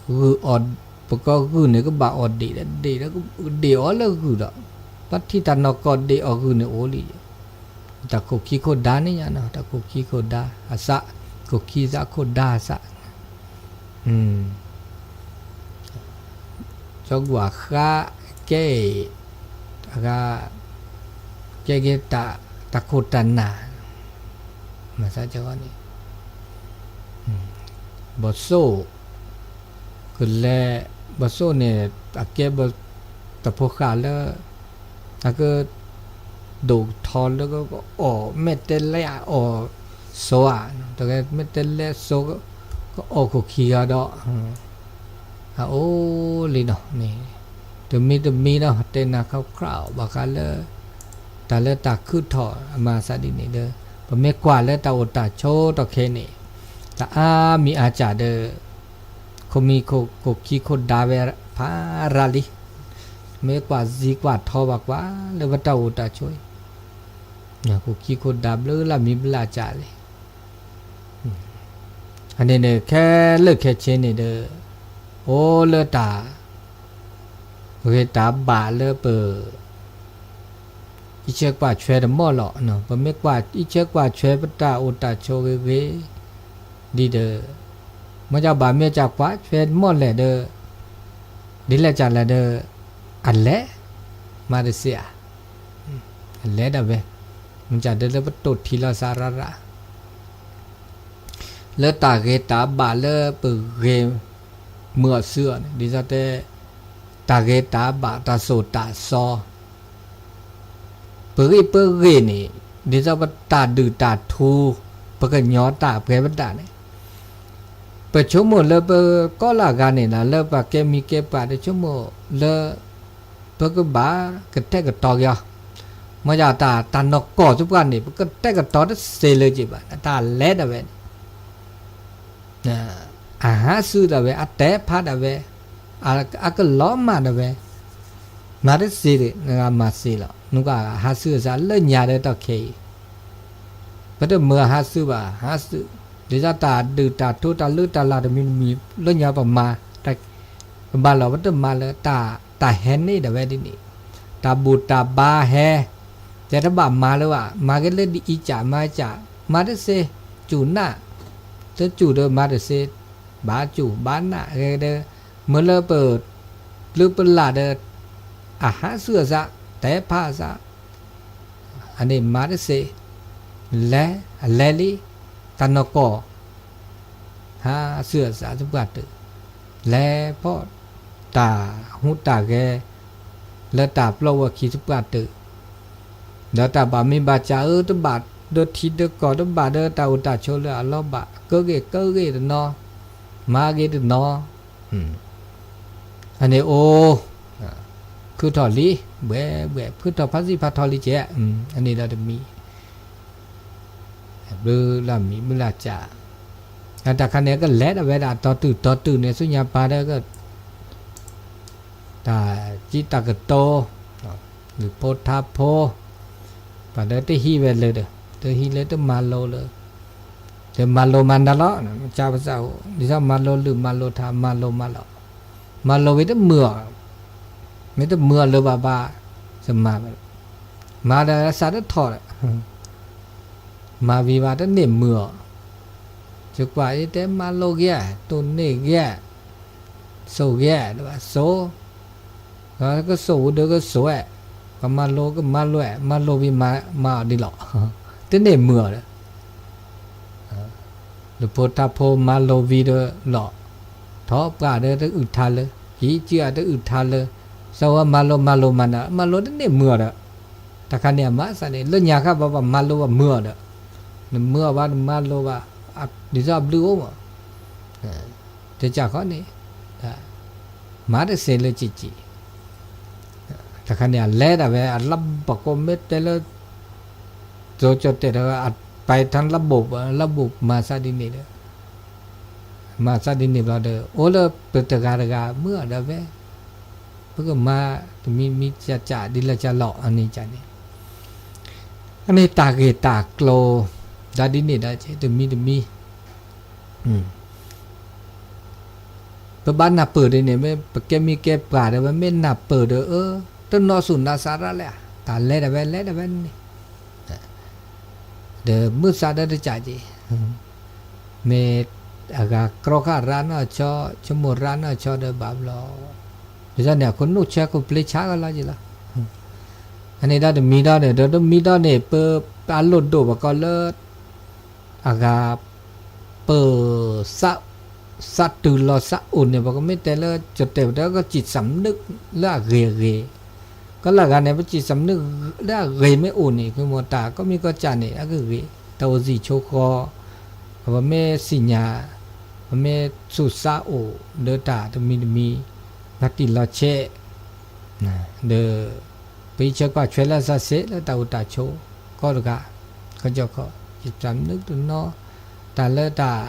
ဂုၢ်အီၣ်, ပကီၢ်ဂုၢ်န့ၣ်ကဘၣ်အီၣ်ဒံး, ဒံးအီၤလၢဂုၢ်ဒီး, ပှၤထံၣ်တၢ်နီၢ်ကီၢ်ဒံးအီၣ်ဂုၢ်န့ၣ်အိၣ်လံ, တၢ်ခိၣ်ခံခိၣ်ဒါန့ၣ်ညါနီၤ, တၢ်ခိၣ်ခံခိၣ်ဒါအသး, ခိၣ်ခံသးခိၣ်ဒါအသး ကၠီကွၢ်ဃါကဲအံၤ, အဂၤ ကဲက့ၤ တၢ်ခိၣ်တၢ်နၢ်, မၤသးကန့ၣ်, ဘီၣ်သိၣ်, ကလဲၤ, ဘီၣ်သိၣ်န့ၣ် အကဲဘီၣ်, တဖိဃၢ်လၢ အက ဒိၣ်ထီၣ်လၢကအီၣ် မဲာ်တဲးလဲးအအီၣ်စိဧါ, တဂၤမဲာ်တဲးလဲးစိ ကအီၣ်ခိၣ်ခံဂၤဒီး အအိၣ်လံနီၤန့ၣ်, တမံၤတမံၤနီၤ တဲနၤခီခရၣ်အီၤ ဘၣ်ဃးလၢ တၢ်လၢတၢ်ခုထီၣ်အမၤသးဒ်န့ၣ်ဒီး ပမ့ၢ်ကွၢ်လၢတၢ်အိၣ်တၢ်ဆိးတီၢ်ခဲအံၤန့ၣ် တၢ်အါမံၤအါစှၤဒီး ခိၣ်မံၤခိၣ်ခံခိၣ်ဒါဝဲဖးရၤလံ, မ့ၢ်ကွၢ်စံးကွၢ်ထီဘၣ်ကွၢ်လၢပတၢ်အိၣ်တၢ်ဆိးအံၤ ခိၣ်ခံခိၣ်ဒါဘျုးလၢမံၤဘျုးစှၤလံ, အန့ၣ်န့ၣ် ခဲလၢာ်ခဲဆ့န့ၣ်ဒီး အိၣ်လၢတၢ် ဂ့ၤတၢ်ဘၣ်လၢပ အံးဆၢကွၢ်ဆွဲတမီၢ်လီၤ. ပမ့ၢ်ကွၢ်အံးဆၢကွၢ်ဆွဲပတၢ်အိၣ်တၢ်ဆိးဂ့ၤဂ့ၤ ဒ်ဒီး မ့ၢ်ကဘၣ်မ့ၢ်ကကွၢ်ဆွဲတမီၢ်လဲၣ်ဒီး ဒ်လဲၣ်ကလဲၣ်ဒီး အလဲၤ မၤတစ့ဧါ, အလဲၤဒၣ်ဝဲ မ့ၢ်ကဒီးလၢပတိၢ်ထံလီၤစးရၣ်ရၣ် လၢတၢ်ဂ့ၤတၢ်ဘၣ်လၢပဂ့ၤ မုာ်အီၤစုအီၤန့ၣ် ဒ်သိးတဲ တၢ်ဂ့ၤတၢ်ဘၣ်တၢ်သိၣ်တၢ်သီ ပဂံၢ်ပဂ့ၢ်န့ၣ် ဒ်သိးပတၢ်ဒုၣ်တၢ်ထူ ပကညီတၢ်ပှဲၤပတၢ်န့ၣ် ပဆိကမိၣ်လၢပကီၢ်လၢအဂၤန့ၣ်လီၤ လၢပှၤကဲမံၤကဲပှၤတဆိကမိၣ်လၢ ပကဘၣ်ကတဲာ်ကတီၤက့ၤအီၤ မ့ၢ်ယတၢ်တၢ်နီၢ်ကီၢ်သပှၢ်န့ၣ် ပကတဲာ်ကတီၤတစ့လၢၤက့ၤဘၣ် တၢ်လဲၤဒၣ်ဝဲန့ၣ် အဟးဆူၣ်ဒၣ်ဝဲ အတဲဖးဒၣ်ဝဲ အကလီၤမၢ်ဒၣ်ဝဲ မၤတစ့ဒီး နဂၤမၤစ့လီၤ နကဟးဆူၣ်အစးလၢညါဒီးတီၢ်ခဲအံၤ ပတမၢဟးဆူၣ်ဘၣ် ဟးဆူၣ် ဒ်သိးတၢ်ဒုၣ်တၢ်ထူတၢ်လၢတၢ်လၤတမံၤတမံၤ လၢညါပမၤ ကဘၣ်လီၤ ပတမၤလၢတၢ်ဟဲန့ၣ်ဒၣ်ဝဲဒ်န့ၣ် တၢ်ဘူၣ်တၢ်ဘါဟဲ တဲတဘၣ်မၤလၢၤဘၣ် မၤက့ၤလၢဒ်အံၤကၢ်မၤကၢ် မၤတစ့ စူၢ်နၢ် တစူၢ်ဒီးမၤတစ့ ဘၣ်စူၢ်ဘၣ်နၢ်ဂ့ၤဒီး မ့ၢ်လၢပ ပျုၤပလၢ်ဒီး အဟးဆူၣ်အစး တဲဖးအစး အန့ၣ်မၤတစ့ လဲၤ အလဲၤလံ တၢ်နီၢ်ကီၢ် ဟးဆူၣ်အစးသပှၢ်တၢၢ် လဲၤဖီၣ် တၢ်ဟူးတၢ်ဂဲၤ လၢတၢ်ပျီဝဲခံသပှၢ်တၢၢ် ဒီးတၢ်ဘၣ်မ့ၢ်ဘၣ်စးအၢ တဘၣ်ဒီးထံဒီးကီၢ် တဘၣ်ဒီးတၢ်အိၣ်တၢ်ဆိးလၢအလီၢ်ဘၣ် ကဂ့ၤကဂ့ၤတနီၤ မၤဂ့ၤတနီၤ အန့ၣ်အိၣ် ခုထီၣ်လံ ဘှဲဘှဲ ဖုထီၣ်ဖးစံၣ်ဖးထီလံကဲ အန့ၣ်ဒီးတမံၤ ဘျုးလၢမံၤဘျုးလၢကၠး, တၢ်ခါန့ၣ် ကလဲၤဒၣ်ဝဲဒၣ်တီတုၤတီတုၤန့ၣ် ဆူညါပၤဒီး တၢ်ကံတၢ်ကတိၤ, လုၢ်ဖိထါဖိ, ပှၤဒီးတဟံးဝဲလၢဒီး တဟံးလၢတမၤလိလၢ တမၤလိမၤနၤလီၤ, ကၢ်ပစးအိၣ် ဒ်သိးမၤလိလုၢ်မၤလိထါ မၤလိမၤလီၤ, မၤလိဝံၤတမုာ်အီၤ, မ့ၢ်တမုာ်အီၤလၢၤဘၣ်ဘၣ်, မၤ, မၤဒီးစးတထီၣ်ဒီး မၤဝံၤဘၣ်တန့ၢ်မုာ်အီၤ, ယကွၢ်အံၤတဲမၤလိဂ့ၤ, တိၢ်န့ၢ်ဂ့ၤ, စိာ်ဂ့ၤ, တဘၣ်စိာ်, ကစိာ်ဝံၤဒီးကစိာ်ဝဲ, ကမၤလိကမၤလိဝဲ, မၤလိဝံၤမၤအီၤဒ်လီၤ, တန့ၢ်မုာ်အီၤဒီး လုၢ်ဖိထါဖိမၤလိဝံၤဒီးလီၤ, ထီၣ်ပှၢ်ဒီးတအုၣ်ထါလၢ, ကံကံအတအုၣ်ထါလၢ, စီၤဝဲမၤလိမၤလိမၤနၤ မၤလိတန့ၢ်မုာ်အီၤဒီး, တၢ်ခါန့ၣ်အမၤစၢၤန့ၣ် လၢညါခါဘၣ်ဘၣ်မၤလိဘၣ်မုာ်အီၤဒီး, နမုာ်အီၤဘၣ်နမၤလိဘၣ်, ဒ်သိးအဘျုးအိၣ်မး, တကးဃီန့ၣ်, မၤတစဲးလၢကံကံ တခါန့ၣ် အလဲၤဒၣ်ဝဲ အလၢဘၣ်ကိးမ့ၢ်တဲလၢ ကၠိကၠိတဲာ်ဒီး အပာ်ထါလၢဘိး လၢဘိးမၤသးဒ်န့ၣ်ဒီး မၤသးဒ်န့ၣ်ဘျီဒီး အိၣ်လၢပတဂၤတဂၤမုာ်အီၤဒီးဝဲ ပကမၤတမံၤမံၤကၠးကၠးဒ်လဲၣ်ကၠးလီၤ အန့ၣ်ကၠးန့ၣ် အန့ၣ်တၢ်ဂ့ၢ်တၢ်ကျိၤ ဒ်ဒ်န့ၣ်ဒီး တမံၤတမံၤ ပဘၣ်နၢ်ပၢၢ်ဒ်န့ၣ် မ့ၢ်ပကဲမံၤကဲပှၢ်ဒီး ပမ့ၢ်နၢ်ပၢၢ်ဒီး အၢ တနီၢ်ဆူၣ်နါစးရၣ်လဲၣ်, တၢ်လဲၤဒၣ်ဝဲလဲၤဒၣ်ဝဲန့ၣ် ဒီးမုၢ်ဆါဒီးတကးက့ၤ, မ့ၢ်အဂၤကြီခါရၣ်နီၢ်ဆီ ဆိကမိၣ်ရၣ်နီၢ်ဆီဒီးဘၣ်ဘျီ, ဒ်သိးန့ၣ် အခိၣ်နူာ်ဆၢခိၣ်ပျ့ဆါကလီက့ၤလီၤ. အန့ၣ်ဒီးတမံၤဒီးန့ၣ် ဒီးတမံၤဒီးန့ၣ် ပပာ်လိၣ်ဒိၣ်ပှၤကီးလၢ အဂၤ ပၢၤ သးတုၤလီၤသးအိၣ်န့ၣ် ပကမ့ၢ်တဲလၢ ကတဲာ်ပတဲကစံးသးမနုၤလၢအဂ့ၤအဂ့ၤ, ကီလၢအဂၤန့ၣ် ပစံးသးမနုၤလၢအဂ့ၤမ့ၢ်အိၣ်န့ၣ် ကမ့ၢ်တၢ်ကီမံၤကီၢ်ကၢ်န့ၣ် အကဂ့ၤ, တၢ်အိၣ်သံးဆိဃီ, ပမ့ၢ်သ့ၣ်ညါ, ပမ့ၢ်သူၣ်စါအိၣ်ဒီးတၢ်တမံၤတမံၤ, လီၤတံၢ်လီၤဆဲး ဒီး ပအံးဆၢကွၢ်ထွဲလၢသးစ့ၢ်လၢတၢ်အိၣ်တၢ်ဆိး ကီတဂၤ, ကီကီ, ယတၢ်မနုၤတနီၤ, တၢ်လၢတၢ်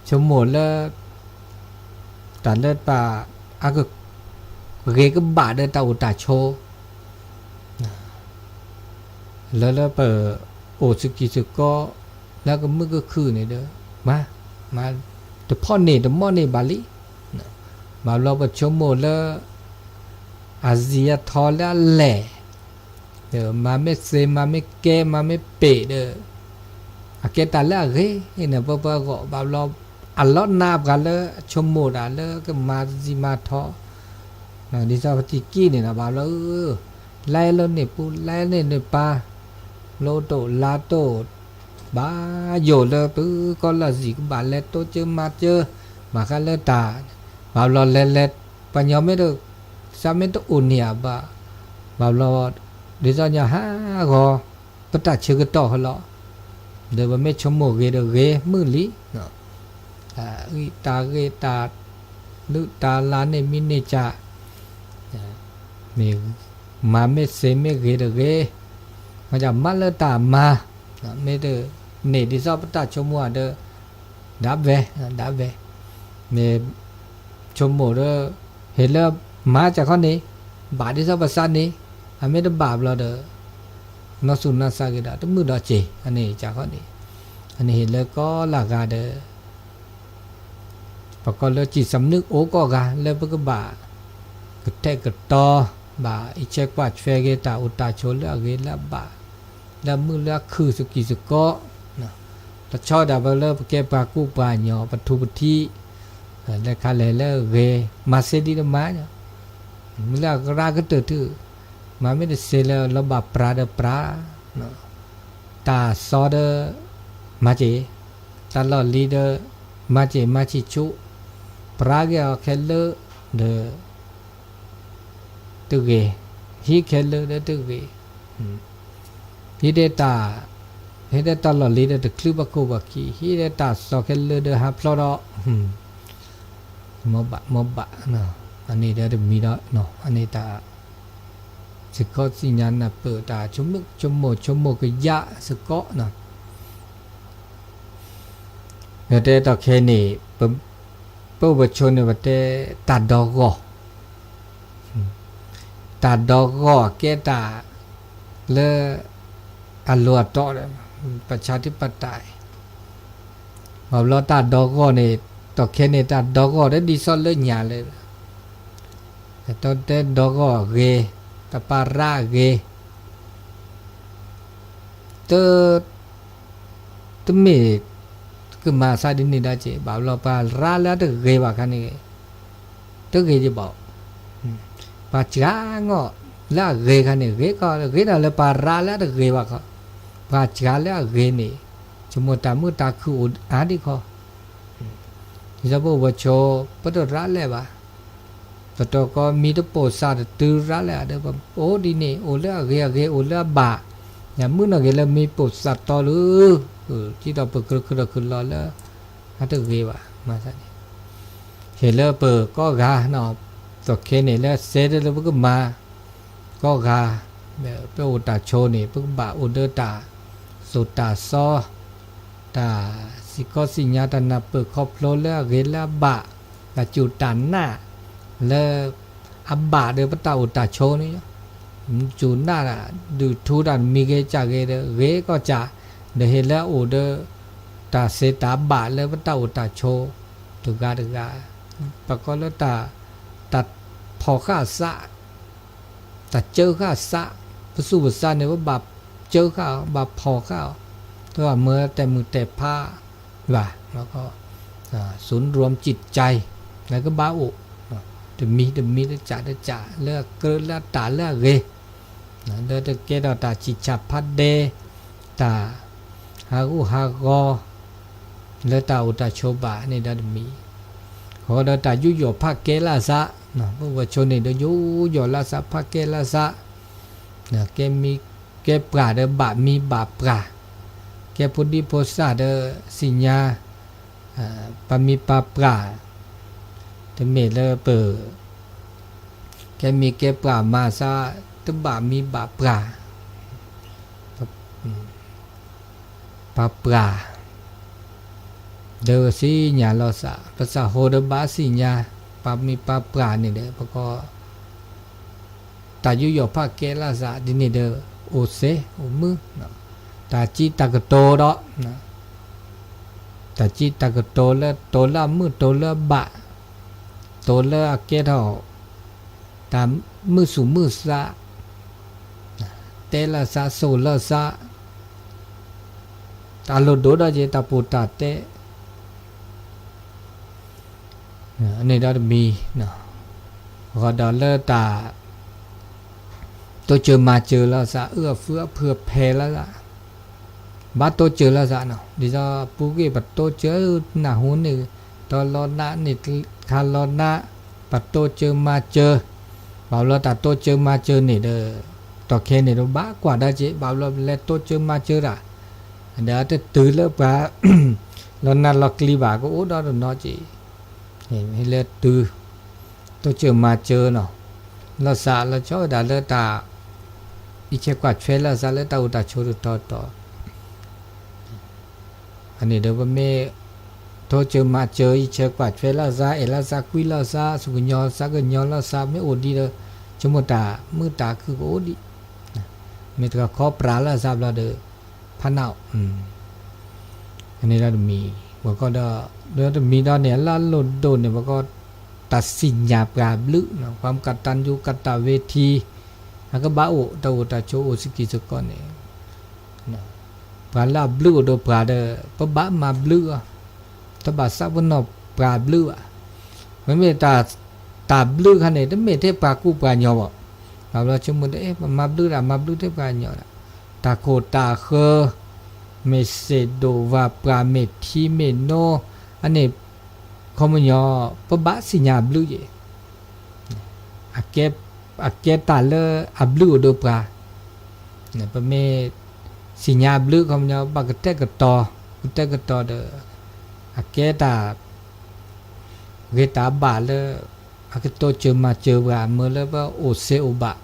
ဆိကမိၣ်လၢ တၢ်လၢတၢ် အက ဂ့ၤကဘၣ်ဒီးတၢ်အိၣ်တၢ်ဆိး လၢလၢပ အိၣ်စကံးစကီး လၢကမုာ်ကခုၣ်န့ၣ်ဒီး မၤ မၤ တဖီၣ်န့ၢ်တမီၣ်န့ၢ်ဘၣ်လံ, ဘၣ်ဘျီပဆိကမိၣ်လၢ အစံးအထီလၢအလဲၢ်, ဒီးမၤမ့ၢ်သ့ မၤမ့ၢ်ကဲ မၤမ့ၢ်ပ့ၤဒီး အကဲတၢ်လၢအဂ့ၤန့ၣ် ပပှၤဂီၢ် ဘၣ်ဘျီ အလီၤနးပှၤလၢအဆိကမိၣ်တၢ်လၢကမၤစံးမၤထီ ဒ်သိးပတံၤကံၢ်န့ၣ်ဒီး ဘၣ်ဘျီ လဲၤလၢန့ၣ်ပူၤ လဲၤလၢန့ၣ်ပၢ်, လိတိၣ်လါတိၣ်, ဘၣ်ယိၣ်လၢပကီၢ်လၢအစံးကဘၣ်လဲၤတိစၢၤမၤစၢၤ, ဘၣ်ဃးလၢတၢ်, ဘၣ်ဘျီလဲၤလဲၤ ပှၤညီမ့ၢ်တ သးမ့ၢ်တအိၣ်န့ၢ်အဘၣ်, ဘၣ်ဘျီ ဒ်သိးညီဟးဂီၤ ပတၢ်ဆၢကတီၢ်ဟဲလီၤ, ဒီးပမ့ၢ်ဆိကမိၣ်ဂ့ၤဒီးဂ့ၤမုာ်လံ တၢ်ဂ့ၢ်တၢ်လုၢ်တၢ်လၢ်န့ၣ်မံၤန့ၢ်ကၢ်, မ့ၢ် မၤမ့ၢ်သ့မ့ၢ်ဂ့ၤတဂ့ၤ, မ့ၢ်မၤလၢတၢ်မၤ, မ့ၢ်တန့ၢ်ဒ်သိးပတၢ်ဆိကမိၣ်ဒီး ဒၣ်ဝဲ, ဒၣ်ဝဲ, မ့ၢ် ဆိကမိၣ်ဒီး ဟ့ၣ်လၢမၤကၢ်ခီန့ၣ် ဘၣ်ဒ်သိးပသးန့ၣ်, အမ့ၢ်တဘၣ်ဘျီဒီး နီၢ်သူၣ်နီၢ်သးဂ့ၤဒီး တမုာ်ဒီးစ့ၢ် အန့ၣ်ကၢ်ခီန့ၣ်, အန့ၣ်ဟ့ၣ်လၢကိးလၢဂၤဒီး ပကိးလၢစံးသးမနုၤအိၣ်ကိးဂၤ လၢပကဘၣ် ကထဲးကတီၤ ဘၣ်အံးဆၢကွၢ်ထွဲက့ၤတၢ်အိၣ်တၢ်ဆိးလၢအဂ့ၤလၢအဘၣ်, လၢအမုာ်လၢအခုၣ်စကံးစကီး, တဆီဒၣ်ပလၢပကဲပှၤကူပှၤကညီ ပထူပထံး, လဲၤခါလဲၤလၢအဂ့ၤ မၤသ့ဒ်တမၤ, မုၢ်လၢအကရၢကတၢၢ်ထူၣ်, မၤမ့ၢ်တသ့လၢလီၤဘၣ်ပြၤဒီးပြၤ တၢ်သီဒီး မၤစ့ၢ်, တၢ်လီၢ်လံၤဒီး မၤစ့ၢ်မၤဆံးဆူၣ်, ပြၤက့ၤအီၤခဲလၢာ်ဒီး တဂ့ၤ, ဟံးခဲလၢာ်ဒီးတဂ့ၤ, ဟံးဒဲးတၢ်, ဟံးဒဲးတၢ်လီၢ်လံၤဒီးတချုးပှၤခိၣ်ပှၤခံ, ဟံးဒဲးတၢ်သီခဲလၢာ်ဒီးဟးဖျိးဒီး မ့ၢ်ဘၣ်, မ့ၢ်ဘၣ်, အန့ၣ်ဒီးတမံၤဒီး အန့ၣ်တၢ် စ့ၢ်ကီးသ့ၣ်ညါနၢ်ပၢၢ်တၢ်ဆိကမိၣ် ဆိကမိၣ်ကယၢ်စ့ၢ်ကီး, တဲတီခဲန့ၣ်, ပအိၣ်ပဆိန့ၣ် ပတဲတၢ်ဒီဂီၢ်, တၢ်ဒီဂီၢ်အကဲတၢ်လၢအလိၤအတီဒီး ပဆါထံပတၢ်အံၤ, ဘၣ်ဘျီတၢ်ဒီဂီၢ်န့ၣ်, တီခဲန့ၣ်တၢ်ဒီဂီၢ်ဒီးဒ်သိးလၢညါလၢ တၢ်တဲဒီဂီၢ်အဂ့ၤ, တၢ်ပာ်ရၤအဂ့ၤ, တ တမ့ၢ်ကမၤသးဒ်န့ၣ်ဒီးက့ၤ ဘၣ်ဘျီပှၤရၤလၢအတဂ့ၤဘၣ်ခါန့ၣ်, တဂ့ၤက့ၤဘၣ်, ပှၤစှၤငီၢ်လၢအဂ့ၤခါန့ၣ် ဂ့ၤကီ ဂ့ၤဒီးလၢပှၤရၤလၢအတဂ့ၤဘၣ်ခီ, ပှၤစှၤလၢအဂ့ၤန့ၣ်, ဆိကမိၣ်တၢ်မုာ်တၢ်ခုၣ်အိၣ်အါဒံးခီ ဒ်သိးပအိၣ်ပဆိ ပတရၤလဲၣ်ဘၣ်, တတီၤကီမံတပိာ်သးတတုၤရၤလဲၣ်ဒီး ပအိၣ်ဒ်န့ၣ် အိၣ်လၢအဂ့ၤအဂ့ၤ အိၣ်လၢအဘၣ်, ယမုၢ်နီၢ်ဂ့ၤလၢမံပိာ်သးတီလၢ, ဒ်သိးပကြၢးခုၣ်ဒီးခုၣ်လီၤလၢ အတဂ့ၤဘၣ်, မၤသးန့ၣ်, ဟ့ၣ်လၢပကိးဂၤ, တီခဲန့ၣ်လၢစဲတလၢပကမၤ ကိးဂၤ, ပအိၣ်တၢ်ဆိန့ၣ် ပကဘၣ်အိၣ်ဒီးတၢ်သိၣ်တၢ်သီ, တၢ်စံၣ်ကီစံၣ်ညါ တၢ်နၢ်ပၢၢ်ခီဖျိလၢအဂ့ၤလၢအဘၣ်, တၢ်စူၢ်တၢ်နာ်လၢအဘၣ်ဒီးပတၢ်အိၣ်တၢ်ဆိန့ၣ်, စူၢ်နာ်တၢ် ဒုးထူတၢ်တမံၤဂ့ၤကၢ်ဂ့ၤဒီး ဂ့ၤကီၢ်ကၢ်, ဒီးဟ့ၣ်လၢအအိၣ်ဒီး တၢ်သ့တၢ်ဘၣ်လၢပတၢ်အိၣ်တၢ်ဆိ တဂၤတဂၤ, ပကိးလၢ တၢ်ဖီၣ်ဃာ်သး, တၢ်စၢဃာ်သး, ပသူၣ်ပသးန့ၣ် ပဘၣ်စၢဃာ်အီၤ ဘၣ်ဖီၣ်ဃာ်အီၤ, တဘၣ်မၢတဲာ်မုၢ်တဲာ်ဖးဘၣ်, က ศูนย์รวมจิตใจ လၢကဘၣ်အိၣ်, တမံၤတမံၤ တစဲးတစဲး လၢအကြၢးလၢအတၢ်လၢအဂ့ၤ, လၢတကဲထီၣ်တၢ်ဆံၣ်ဆၣ်ဖးဒဲ, တၢ်ဟးဂူာ်ဟးဂီၤ လၢတၢ်အိၣ်တၢ်ဆိဘၣ်န့ၣ်ဒီးတမံၤ, ဃီဒီးတၢ်ယူးယီၣ်ဖးကဲလၢ်သး, ပဝဲဆိန့ၣ်ဒီးယူးယီၣ်လၢ်သး ဖးကဲလၢ်သး, ကဲမံၤကဲပှၢ်ဒီးဘၣ်မံၤဘၣ်ပှၢ်, ကဲဖိဒံဖိသၣ်ဒီးသ့ၣ်ညါ ပာ်မံၤပာ်ပှၢ်, တမ့ၢ်လၢပ ကဲမံၤကဲပှၢ်မၤသး တဘၣ်မံၤဘၣ်ပှၢ်, ပှၤပှၢ်, ဒီးသ့ၣ်ညါလီၤသး ပသးဟိဒီးဘၣ်သ့ၣ်ညါ, ပာ်မံၤပာ်ပှၢ်န့ၣ်ဒီး ပက တၢ်ယူးယီၣ်ဖးကဲလၢ်သးဒ်န့ၣ်ဒီး အိၣ်သ့အိၣ်မုာ်, တၢ်စံးတၢ်ကတိၤဒီး တၢ်စံးတၢ်ကတိၤလၢတိၤလၢအမုာ် တိၤလၢအဘၣ်, တိၤလၢအကဲထီၣ် တၢ်မုာ်သူၣ်မုာ်သး, တဲလၢ်သး သိၣ်လၢ်သး, တၢ်လိၣ်ဒိၣ်ဒီးက့ၤ တၢ်ပူၤတၢ်တဲ န့ၣ်ဒီးတမံၤ, ဃီဒီးလၢတၢ် တိစၢၤမၤစၢၤလၢ်သး အုၣ်အဖုအဖုအဖဲလၢ်သး, ဘၣ်တိစၢၤလၢ်သးနီၤ, ဒ်သိးပူၤကွံာ်ပတိစၢၤ နၢ်ဟူန့ၢ် တီလီၤနးန့ၣ် ခါလီၤနး, ပတိစၢၤမၤစၢၤ, ဘၣ်ဘျီတၢ်တိစၢၤမၤစၢၤန့ၣ်ဒီး တီခဲန့ၣ်ဒီးဘၣ်ကွၢ်ဒါက့ၤ ဘၣ်ဘျီပလဲၤတိစၢၤမၤစၢၤတၢ်, ဒီးတတုၤလၢပှၤ လီၤနးလီၤကျံဘၣ် ကအိၣ်ဒီးတနီၤက့ၤ, မ့ၢ်လၢတုၤ တိစၢၤမၤစၢၤနီၤ, လီၤသးလီၤဆီဝဲဒၣ်လၢတၢ် အံးဆဲးကွၢ်ထွဲလၢသးလၢတၢ်အိၣ်တၢ်ဆိးတတီၤတီၤ, အန့ၣ်ဒီးပမ့ၢ် တိစၢၤမၤစၢၤ အံးဆဲးကွၢ်ထွဲလၢသး အဲၣ်လၢသးကွံလၢသး သူၣ်ကညီၤသးကညီၤလၢသး မ့ၢ်အိၣ်ဒံးဒီး ဆိကမိၣ်တၢ်မုာ်တၢ်ခုၣ်ကအိၣ်ဒံး, မ့ၢ်တခီခီပြးလၢသးဘျီဒီး ဖးနးအီၤ အန့ၣ်ဒီးတမံၤ, ပကီဒီး ဒီးတမံၤဒီးန့ၣ် အလၢအလိၣ်ဒိၣ်န့ၣ် ပကီ တၢ်သ့ၣ်ညါပှၤဘျုး, ကွၢ်ကတၢၢ်ယူၤ ကတၢၢ်ဝ့ၤထံ, အကဘၣ်အိၣ် တၢ်အိၣ်တၢ်ဆိးအိၣ်စကံစကီးန့ၣ်, ပှၤလၢအဘျုးအိၣ်ဒီးပှၤဒီး ပဘၣ်မၤဘျုးအီၤ, တဘၣ်သးပ့ၤနီၣ်ပှၤဘျုးဘၣ်, မ့မ့ၢ်တၢ် တၢ်ဘျုးခါန့ၣ် တမ့ၢ်ထဲပှၤကူပှၤကညီဘၣ်, ဘၣ်ဘျီဆိကမိၣ်တအဲၣ် ပမၤဘျုးတၢ် မၤဘျုးထဲပှၤကညီဒၣ်, တၢ်ခိၣ်တၢ်ဃၢၤ မ့ၢ်သ့ၣ်ဒိၣ်ဝၣ်ပှၢ် မ့ၢ်ထံမ့ၢ်နိ, အန့ၣ် ခီပညီ ပဘၣ်သ့ၣ်ညါအဘျုးယဲၢ်, အကဲတၢ်လၢအဘျုးအိၣ်ဒီးပှၤ, ပမ့ၢ်သ့ၣ်ညါအဘျုး ခီပညီ ဘၣ်ကတဲာ်ကတီၤ, ကတဲာ်ကတီၤဒီး အကဲတၢ် ဂ့ၤတၢ်ဘၣ်လၢ အကတိၤစၢၤမၤစၢၤပှၤ မ့ၢ်လၢပအိၣ်သ့အိၣ်ဘၣ်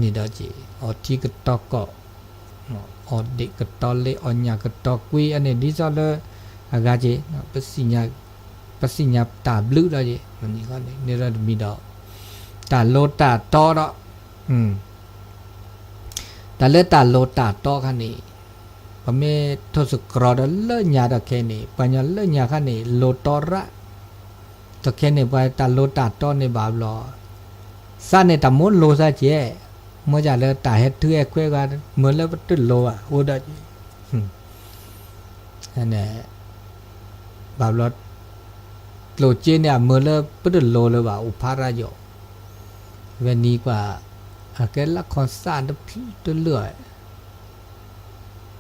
န့ၣ်ဒီးက့ၤ အီထံကတီၤကီၢ်, အီဒ့ၣ်ကတီၤလ့ အီညၣ်ကတီၤကွံ အန့ၣ်ဒ်သိးလၢ အဂၤက့ၤ, ပသ့ၣ်ညါတၢ်ဘျုးဒီးက့ၤ, န့ၣ်ဒီးတမံၤဒီး တၢ်လိၤတၢ်တီဒီး, တၢ်လၢတၢ်လိၤတၢ်တီခါန့ၣ်, ပမ့ၢ်ထိၣ်သတြီၤဒီးလၢညါဒီးခဲအံၤန့ၣ် ပှၤကညီလၢညါခါန့ၣ် လိၤတီရၣ်, ဒီးခဲအံၤန့ၣ်ပှၤတၢ်လိၤတၢ်တီန့ၣ်ဘၣ်ဘျီ, သးန့ၣ်တၢ်မိၣ်လိၤသးကဲ, မ့ၢ်ဒ်လၢတၢ်ဟဲထုဟဲခွဲးဂၤ မ့ၢ်လၢပတလိၤဘၣ် အိၣ်ဒီးက့ၤ ဘၣ်ဘျီ ကျိၣ်စ့န့ၣ် အမ့ၢ်လၢပတလိၤလၢၤဘၣ် အိၣ်ဖးရၣ်ယီၤ, ဝဲနံၤကွၢ် အကဲလၢခီစၢ်တဖျၢၣ်တလၢာ်,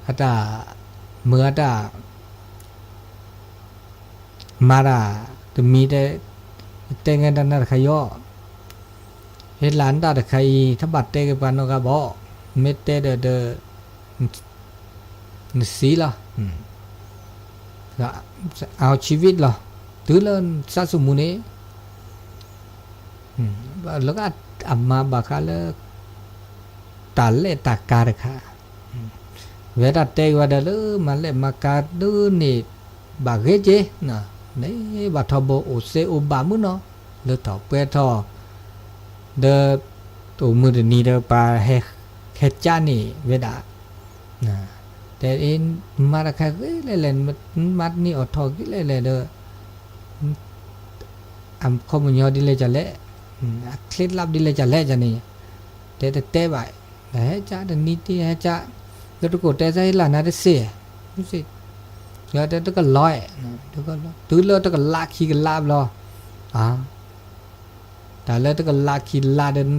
အတၢ် မ့ၢ်အတၢ် မၤတၢ် တမံၤတဲ တဲငဲတၢ်နၢ်တခါယီၤ, ဟ့ၣ်လၤနတၢ်တခါအံၤ တဘၣ်တဲက့ၤပှၤနီတဂၤဘၣ်, မ့ၢ်တဲဒီး နစံလီၤ, အဝဲဆံဝံၣ်လီၤ, တုၤလၢသးစူၣ်မူန့ၣ် လၢအမၤဘၣ်ဃးလၢ တၢ်လဲၤတၢ်ကၤတခါ, ဝဲဒၣ်တဲက့ၤဝဲဒၣ်လၢမၤလဲၤမၤကၤဒုးန့ၣ် ဘၣ်ဂ့ၤက့ၤ, န့ၣ်ဘၣ်ထီဘိအိၣ်စ့အိၣ်ဘၣ်မုၢ်နီၤ, လၢထီၣ်ပှဲၤထီၣ် ဒီး တအိၣ်မုၢ်တနံၤဒီးပှၤဟဲကၠါန့ၣ်ဝဲဒၣ်, တဲ မၤတခါဂ့ၤလဲၣ်လဲၣ်, မၤတန့ၢ်အီၣ်ထီၣ်ဂ့ၤလဲၣ်လဲၣ်ဒီး အခီပညီဒ်လဲၣ်ကလဲၣ်, အချ့လၢ်ဒ်လဲၣ်ကလဲၣ်န့ၣ်, တဲတတဲဘၣ်, ဒီးဟဲကၠါတနံၤတဟဲကၠါ, ဒီးတကိးတဲသးဟ့ၣ်လၢနၤတစ့ၢ်, တဲတကလီၤ, တုၤလၢတကလးခံကလးဘျီ, တၢ်လၢတကလးခံလါဒီး တၢ် လၢန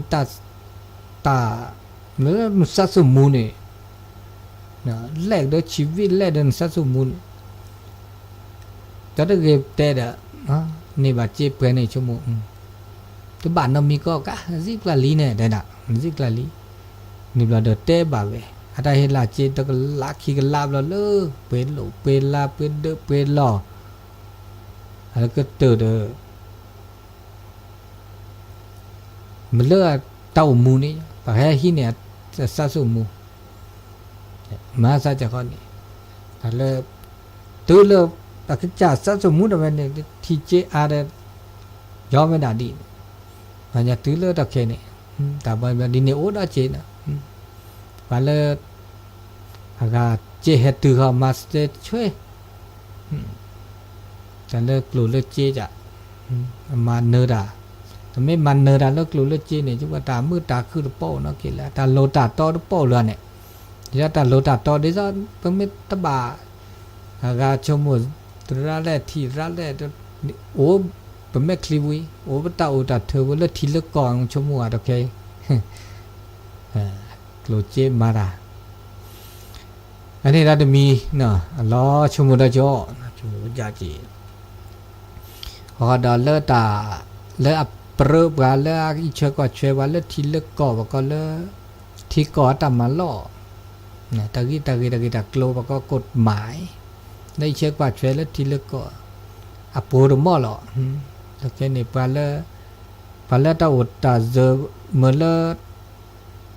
သးစူၣ်မူန့ၣ်, လဲၣ်ဒီးဆံဝံၣ်လဲၣ်ဒီးနသးစူၣ်မူန့ၣ်, ဒီးတဂ့ၤတဲဒီး န့ၢ်ဘၣ်စ့ပှဲၤန့ၣ်ဆိကမိၣ်, တဘၣ်နီတမံၤကီးကါ စံၣ်ကျၢလံန့ၣ် တဲဒၣ် စံၣ်ကျၢလံ, န့ၣ်ဘျီဒီးတဲဘၣ်ဝဲ, အတၢ်ဟ့ၣ်လၢစ့တကလးခံကလးဘျီလၢ ပှဲၤလိာ်ပှဲၤလါပှဲၤဒၢးပှဲၤလီၢ်, အကတၢၢ်ဒီး မ့ၢ်လၢတၢ်အိၣ်မူန့ၣ် ပှၤဟဲဟံးန့ၢ်အသးစူၣ်မူ, မၤသးစၢ်ဃီန့ၣ်, တၢ်လၢ တုၤလၢ ပကစၢ်သးစူၣ်မူဒီးဝဲန့ၣ် ထံၣ်စ့အါဒီး ယီၤဝဲဒၣ်ဒ်န့ၣ်, ပှၤညါတုၤလၢတၢ်ခဲန့ၣ်, တၢ်ဘၣ်ဒ်န့ၣ်အိၣ်ဒီးစ့န့ၣ်, ပှၤလၢ အဂၤစ့ဟဲတုၤဃီမၤစ့ဆွဲ တၢ်လၢကျိၣ်လၢစ့ဒၣ်, မၤနၢၤတၢ်, တမ့ၢ်မၤနၢၤတၢ်လၢကျိၣ်လၢစ့န့ၣ် ယဝဲတၢ်မုာ်တၢ်ခုၣ်တပိာ်နီၣ်က့ၤလၢ တၢ်လိၤတၢ်တီတပိာ်လၢန့ၣ်, ဒ်တၢ်လိၤတၢ်တီဒ်သိး ပမ့ၢ်တဘၣ် အဂၤဆိကမိၣ် သရၣ်လဲၣ်ထံၣ်သရၣ်လဲၣ်, အိၣ် ပမဲာ်ချံဝံၤ အိၣ်ပတၢ်အိၣ်တၢ်ထၢဝံၤလၢထံလၢကီၢ်ဆိကမိၣ်ဂၤတခဲအံၤ ကျိၣ်စ့မၤတၢ်, အန့ၣ်ဒီးတမံၤ အလီၤဆိကမိၣ်ဒီးကၠီ, ဆိကမိၣ်ကၠီက့ၤ, အဃိဒီးလၢတၢ် လၢအပြၢပှၤလၢအအံးဆၢကွၢ်ဆၢပှၤလၢထံလၢကီၢ် ပှၤကိးလၢ ထံကီၢ်အတၢ်မၤလီၢ် တၢ်ဂ့ၢ်တၢ်ဂ့ၢ်တၢ်ဂ့ၢ်တၢ်ကျိၤ ပှၤကိးကိးမး လၢအံးဆၢကွၢ်ဆၢလၢထံလၢကီၢ် အပူၤတမီၢ်လီၤ. တခဲန့ၣ် ပှၤလၢ ပှၤလၢတၢ်အိၣ်တၢ်စၢၤမ့ၢ်လၢ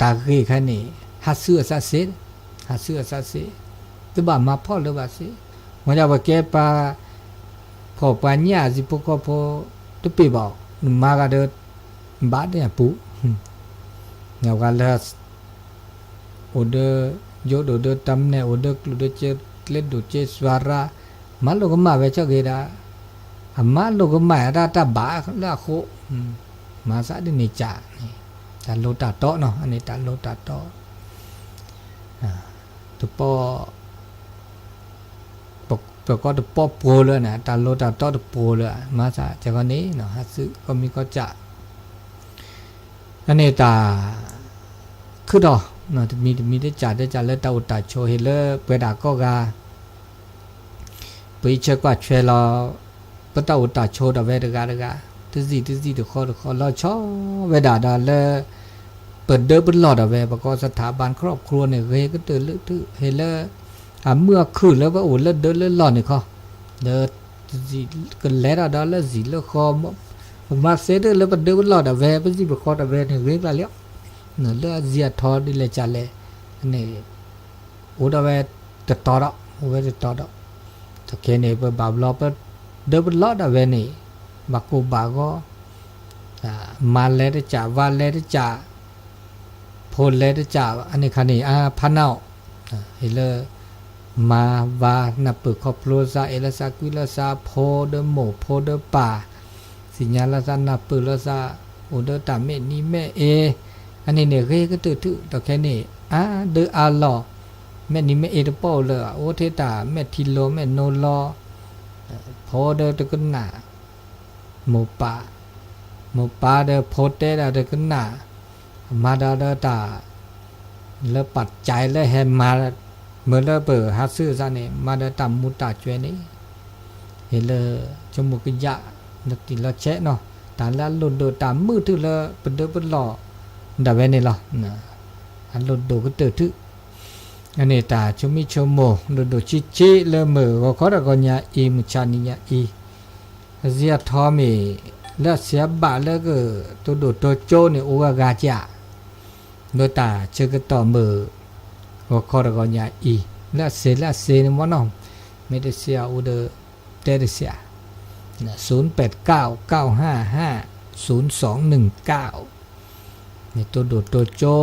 တၢ်ဂ့ၢ်ခါန့ၣ် ဟးဆူအသးစ့, ဟးဆူအသးစ့, တဘၣ်မၤဖှီၣ်လၢၤဘၣ်စ့, မ့ၢ်ဒၣ်ပကဲပှၤ ဖှီၣ်ပှၤညၣ်အစ့ဖိဃီဖိ တပ့ၤဘၣ်အီၤ နမၤဂၤဒီး ဘၣ်ဒ်အပူၤ ပှၤလၢ အိၣ်ဒီး ယိၣ်ဒိၣ်ဒီးတၢ်မနဲၣ် အိၣ်ဒီးကျိၣ်ဒီးစ့ ကျဲဒိၣ်စ့စွါရၣ် မၤလိာ်ကမၣ်ဝဲဆိၣ်ဂ့ၤဒၣ်, အမၤလိာ်ကမၣ်အတၢ်တၢ်ဘၣ်လၢအဃိ, မၤသးဒ်န့ၣ်ကၢ်န့ၣ် တၢ်လိၤတၢ်တီနီၤ အန့ၣ်တၢ်လိၤတၢ်တီ တပီၢ် ပကိးတပီၢ်ပှိၤလၢန့ၣ် တၢ်လိၤတၢ်တီတပှိၤလၢ မၤသးကဲဃီန့ၣ် ဟးသုးကီၢ်မံၤကီၢ်ကၠၢ် အန့ၣ်တၢ် ခုၣ်ထီၣ် တမံၤတမံၤတကၢ်တကၢ်လၢတၢ်အိၣ်တၢ်ဆိးဟ့ၣ်လၢပှဲၤဒၣ်ကိးဂၤ ပအံးဆၢကွၢ်ဆွဲလီၤ ပတၢ်အိၣ်တၢ်ဆိးဒီးဝဲတဂၤတဂၤ တစံၣ်တစံၣ်တဃီတဃီ လီၤဆီဝဲဒၣ်ဒီးလၢ ပဒၢပလီၢ်ဒီးဝဲ ပကိးစထၢၣ်ဘၣ်ခီၣ်ခရူန့ၣ် ဂ့ၤကတၢၢ်လၢတုၤ ဟ့ၣ်လၢ အမုာ်အခုၣ်လၢပအိၣ်လၢဒၢလၢလီၢ်န့ၣ်ခီ ဒီး ကလဲၤတၢ်ဒီးလၢစံၣ်လၢဃီ ပမၤစဲဒၣ်လၢပဒၢပလီၢ်ဒီးဝဲ ပစံၣ်ပဃီဒီးဝဲန့ၣ် ဂ့ၤကျါလီၤ လၢအစံၣ်အထီဒ်လဲၣ်ကလဲၣ်န့ၣ် အိၣ်ဒီးဝဲတတီၤဒီး အိၣ်ဝဲတတီၤဒီး တခဲန့ၣ် ပဘၣ်ဘျီပဒၢပလီၢ်ဒၣ်ဝဲန့ၣ် ဘၣ်ကိၢ်ဘၣ်ဂီၤ, မါလဲၤတကး ဝၤလဲၤတကး, ဖိလဲၤတကး အန့ၣ်ခါန့ၣ် အါဖးနးအီၤ, အ့ၣ်လၢ မါဝၤနၢ်ပၢၢ်ခီဖျိသး အ့ၣ်လၢသးကွံလၢသး ဖိဒီးမိၢ်ဖိဒီးပၢ်, သ့ၣ်ညါလၢသးနၢ်ပၢၢ်လၢသး အိၣ်ဒီးတၢ်မဲာ်နံၤမဲာ်အ့, အန့ၣ်န့ၣ် ဂ့ၤကတၢၢ်ထူၣ် တခဲန့ၣ် အါဒၢအါလီၢ်, မဲာ်နံၤမဲာ်အ့တပီၢ်အိၣ်လၢ အိၣ်ထဲတၢ်မဲာ်ထံလီၤမဲာ်နိလီၤ, ဖိဒီးတကနၣ်, မိၢ်ပၢ်, မိၢ်ပၢ်ဒီးဖိတဲဒၣ်တကနၣ်, မၤဒီးဒီးတၢ် လၢပာ်စၢၤလၢဟဲမၤ မ့ၢ်လၢပဟးဆူအသးန့ၣ် မၤဒီးတၢ်မူတၢ်ကွဲန့ၣ်, အ့ၣ်လၢ ဆိကမိၣ်ကယၢ် လီၤတံၢ်လီၤဆဲးနီၤ, တၢ်လၢအလိၣ်ဒိၣ်တၢ်မုာ်ထူၣ်လၢပဒၢပလီၢ်ဒၣ်ဝဲန့ၣ်လီၤ. အလိၣ်ဒိၣ်ကတၢၢ်ထူၣ်, အန့ၣ်တၢ်ဆိမိၣ်ဆိကမိၣ် ဒိၣ်ဒိၣ်ဆံးဆံးလၢမုၢ်ဂီၤခီတဂီၤညါအံၤ မုၢ်ဆါနံၤညါအံၤ, အစံးအထီမ့ၢ် လၢအစံးအဘၣ်လၢကတိၤဒိၣ်တိၤကၠိန့ၣ် အိၣ်ဝဲဂၤကၢ် လၢတၢ်ဆၢကတီၢ်မုၢ် ဂီၤခီတဂီၤညါအံၤ လၢအစံးလၢအစံးန့ၣ်မ့ၢ်နီၤ, မ့ၢ်တစံးအအိၣ်ဒီး တဲတစံး, ศูนย์แปดเก้า เก้าห้าห้า ศูนย์สองหนึ่งเก้า မ့ၢ်တိၤဒိၣ်တိၤကၠိ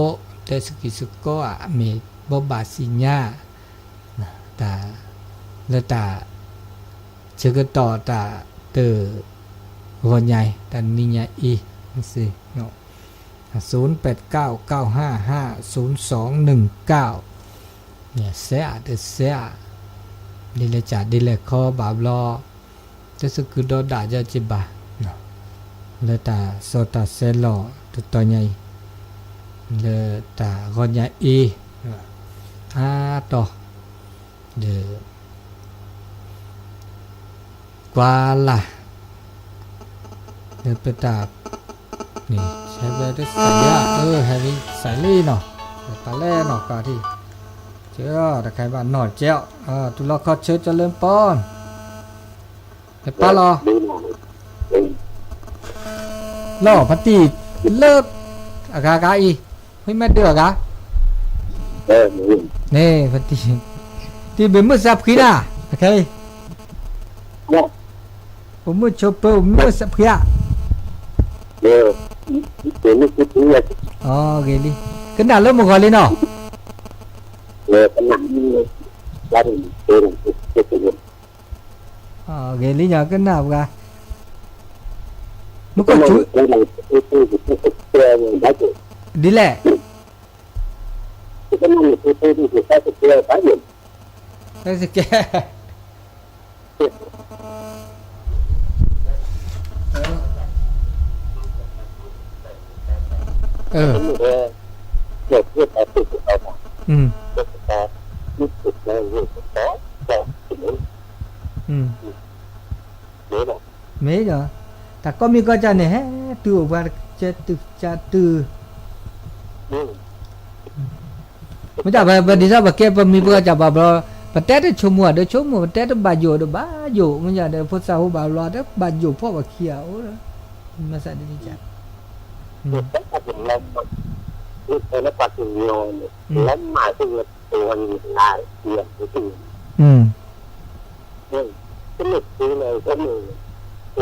တဲစကံးစကီဧါ မ့ၢ်ဘိးဘၣ်သ့ၣ်ညါ တၢ် လၢတၢ် ဆၢကတီၢ်တၢ်တ ဂီၤညါအံၤ တနံၤညါအံၤ စ့ ศูนย์แปดเก้าเก้าห้าห้าศูนย์สองหนึ่งเก้า စဲးအါတစဲးအါ ဒ်လဲၣ်ကၢ်ဒ်လဲၣ်ခီဘၣ်ဘျီ တစကုဒီဒၣ်ယကဘၣ် လၢတၢ်စီတၢ်ဆဲးလီၤတတီၤညါအံၤ လၢတၢ်ဂီၤညါအံၤ အါတီၤ ဒီး ကွၢ်လၢ် လၢပတၢ် န့ၣ် ဟဲဝဲတစဲးယါ အၢ ဟဲဝဲစဲးလံနီၤ ပလဲၣ်နီၤ ကွၢ်ထံၣ် ကဲ တခါဘၣ်နီၢ်ကဲ တူၢ်လီၤခီဆၢကၠီလၢပီ ဟဲပၢ်လီၤ လီၤ ဖါတံၢ် လၢ အဂၤဂၤအံၤ ဖုမဲဒုးအဂၤ န့ၣ် ဖါတံၢ် တံၢ်ဘ့ၣ်မုၢ်စးဖှံနၤ အခဲအံၤ ပမုၢ်ဆိပၢ ပမုၢ်စးဖှံဧါ ဂ့ၤလံ ကနၣ်လၢမုၢ်ဂီၤလံနီၤ ဂ့ၤလံညီ ကနၣ်ပှၤ မူခိၣ်စူ ဒ်လဲၣ် ကဲ မ့ၢ်ဒီး တၢ်ကိးမံၤကိးကၢန့ၣ် ဟဲတုၤအိၣ်ပှၤကဲတုၤကၢ်တုၤ မ့ၢ်တၢ်ပဒ်သိးပကဲပမံၤပှၤကၢ်ဘၣ်ဘျီ ပတဲတဆိကမိၣ်ဒီးဆိကမိၣ် ပတဲတဘၣ်ယိၣ်ဒီးဘၣ်ယိၣ် မ့ၢ်ယၤဒီးဖိသၣ်ဖိဘၣ်ဘျီ တဘၣ်ယိၣ်ဖီၣ်ပခံဂၤအိၣ် မၤသးဒ်န့ၣ်ကၢ် လီၤမၢ်သ့ၣ်ညါ တဝီန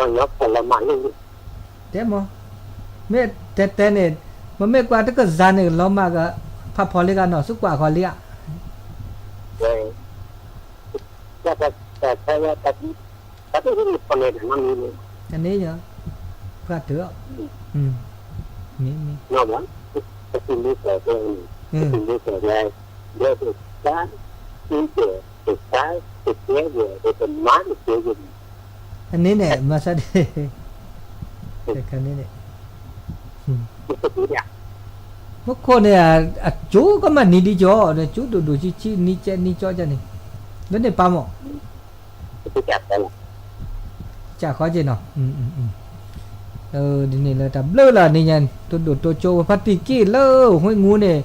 ံၤလါ ယံၤ တဲမး မ့ၢ်တဲတဲန့ၣ် မ့မ့ၢ်ကွၢ်တကစၢ်န့ၣ် လီၤမၢ်က ဖးဖီလံဂၤနီၤ စူကွၢ်ဃီလံဧါ တၢ်တၢ်တၢ် အန့ၣ်ညါ ပှၤတၢ်အီၤ မ့ၢ်မ့ၢ် အန့ၣ်န့ၣ် မၤသးဒ် တခါန့ၣ်န့ၣ် မူခိၣ်န့ၣ် အကၠိကမၣ်နံၤဒံးကၠီ ကၠိဒိၣ်ဒိၣ်ဆံးဆံး နံၤကဲနံၤကၠီကၢ်န့ၣ် လၢန့ၣ်ပၢ်မး ကၠၢ်ဃီက့ၤနီၤ ဒ်န့ၣ်လၢတၢ်ဘျုးလီၤန့ၣ်ညါ တိၢ်ဒိၣ်တိၢ်ကၠိဝဲဖါတံၢ်က့ၢ်လၢ ဟူးငူန့ၣ်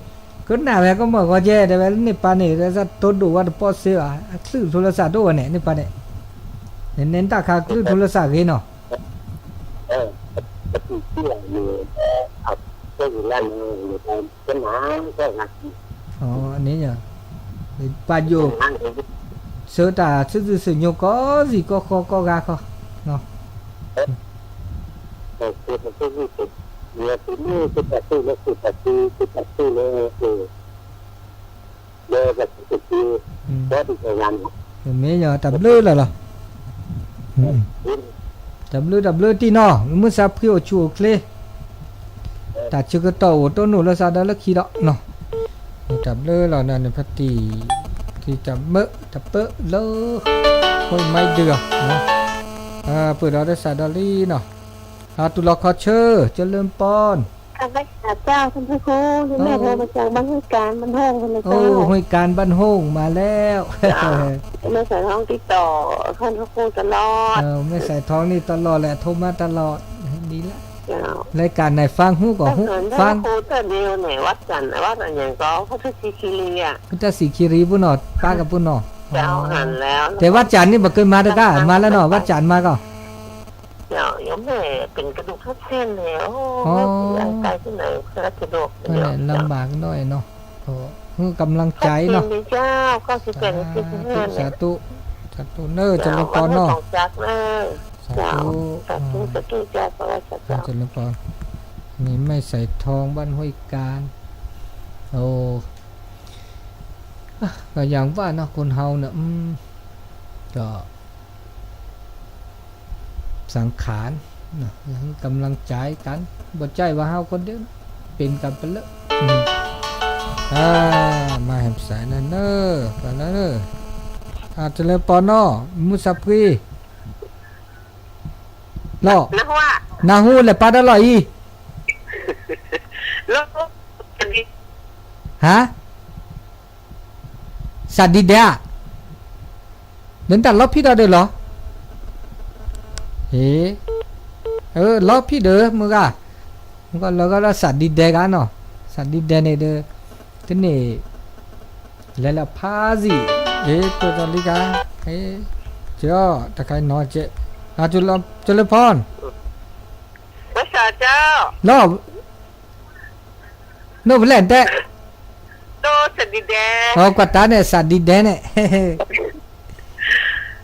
ကနၣ်ဝဲကမီၢ်ဃီကဲ တဲဝဲလၢန့ၣ်ပၢ်န့ၣ် လၢသးတိၢ်ဒိၣ်ဝဲတပီၢ်စ့ဘၣ် အကလုၢ်ထိလၢသးတအိၣ်ဝဲန့ၣ် န့ၣ်ပၢ်န့ၣ် နတၢ်ခါကလုၢ်ထိလၢသးဂ့ၤနီၤ န့ၣ် ပာ်ယိၣ် ဆၢတၢ်ဆူၣ်ဆူၣ်ဆူၣ်ညိကိးစံၣ်ကိးဃီကိးဂၤခီ, မ့ၢ်ညီတၢ်ဘျုးလီၤလီၤ, တၢ်ဘျုးတၢ်ဘျုးတံၢ်နီၤ, မုၢ်ဆါဖှံအိၣ်ဆူၣ်အိၣ်ချ့, တၢ်ဆၢကတီၢ်အိၣ်တိၢ်နီၣ်လၢသးဒီးလၢခံဒီးနီၤ, တၢ်ဘျုးလီၤန့ၣ်ဖါတံၢ်, တံၢ်တၢ်မၢတၢ်ပၢလၢ ဟိမၤဒုးအီၤ, ပၢၢ်ဒီးတၢ်သးဒီးလံနီၤ, အတူၢ်လိာ်ခီဆၢ เจริญพร โอ้ ห้วยกาญบ้านโฮ่งมาแล้ว แม่สายทองนี่ตลอด แม่สายทองนี่ตลอดแหละ ดีละ รายการไหนฟังฮู้ก็ฮู้ ฟัง พุทธศรีคีรีพุทธศรีคีรีพุ้นเนาะ ป้ากับพุ้นเนาะ แต่วัดจันทร์นี่บ่เคยมาเด้อก้า มาแล้วเนาะ วัดจันทร์มาก่อน เจ้า ยังไม่เป็นกระดูกทับเส้นเลย โอ้ อ๋อ ไม่เป็นร่างกายที่ไหนก็สะดวกเดียว လၢမၤကနီၣ်နီၤ ဟို กำลังใจเนาะ เจ้า เก้าสิบแปด สาธุ สาธุ สาธุเนอะ เจ้า เจริญพรเนาะ วันนี้ของจักรเนอะ สาธุ เจ้า สาธุ สาธุ เจ้า พระวจนะ เจริญพร นี่แม่สายทองบ้านห้วยกาญ โอ้ อ่ะ ก็อย่างว่าเนาะ คนเฮาเนี่ย อืม ก็ สังขารนะ กำลังใจกัน บ่ใจ้ว่าเฮาคนเดียว เป็นกันไปเลย อืม อ่า มาแหมสายนั่นเนอะ ไปแล้วเนอะ อ่า เจริญพรเนาะ มุสาฟรี เนาะ နၢ်ဟူဝဲ နၢ်ဟူလဲၣ် ပၢ်တၢ်လီၢ်အံၤ ဟါ စးဒံဒဲးဧါ လၢတၢ်လီၢ်ဖံးဒီးဒၢးလီၤ ဟ့ လီၢ်ဖံးဒၢး မုၢ်ဂၤ မုၢ်ဂၤလၢဂၤဒီးစးဒံဒဲးဂၤနီၤ စးဒံဒဲးန့ၣ်ဒီး တန့ၢ် လဲၤလၢဖးစံၣ် ဟ့ ပၢၢ်ဒီးလံဂၤ ဟ့ ကၠီ တခါနီၤကဲ เจริญพร ဝဲစးကၠီ လီၢ် နိၣ်ဖဲလဲၣ်တဲ တိစဒံဒဲ အကွၢ်တၢ်န့ၣ် စးဒံဒဲန့ၣ်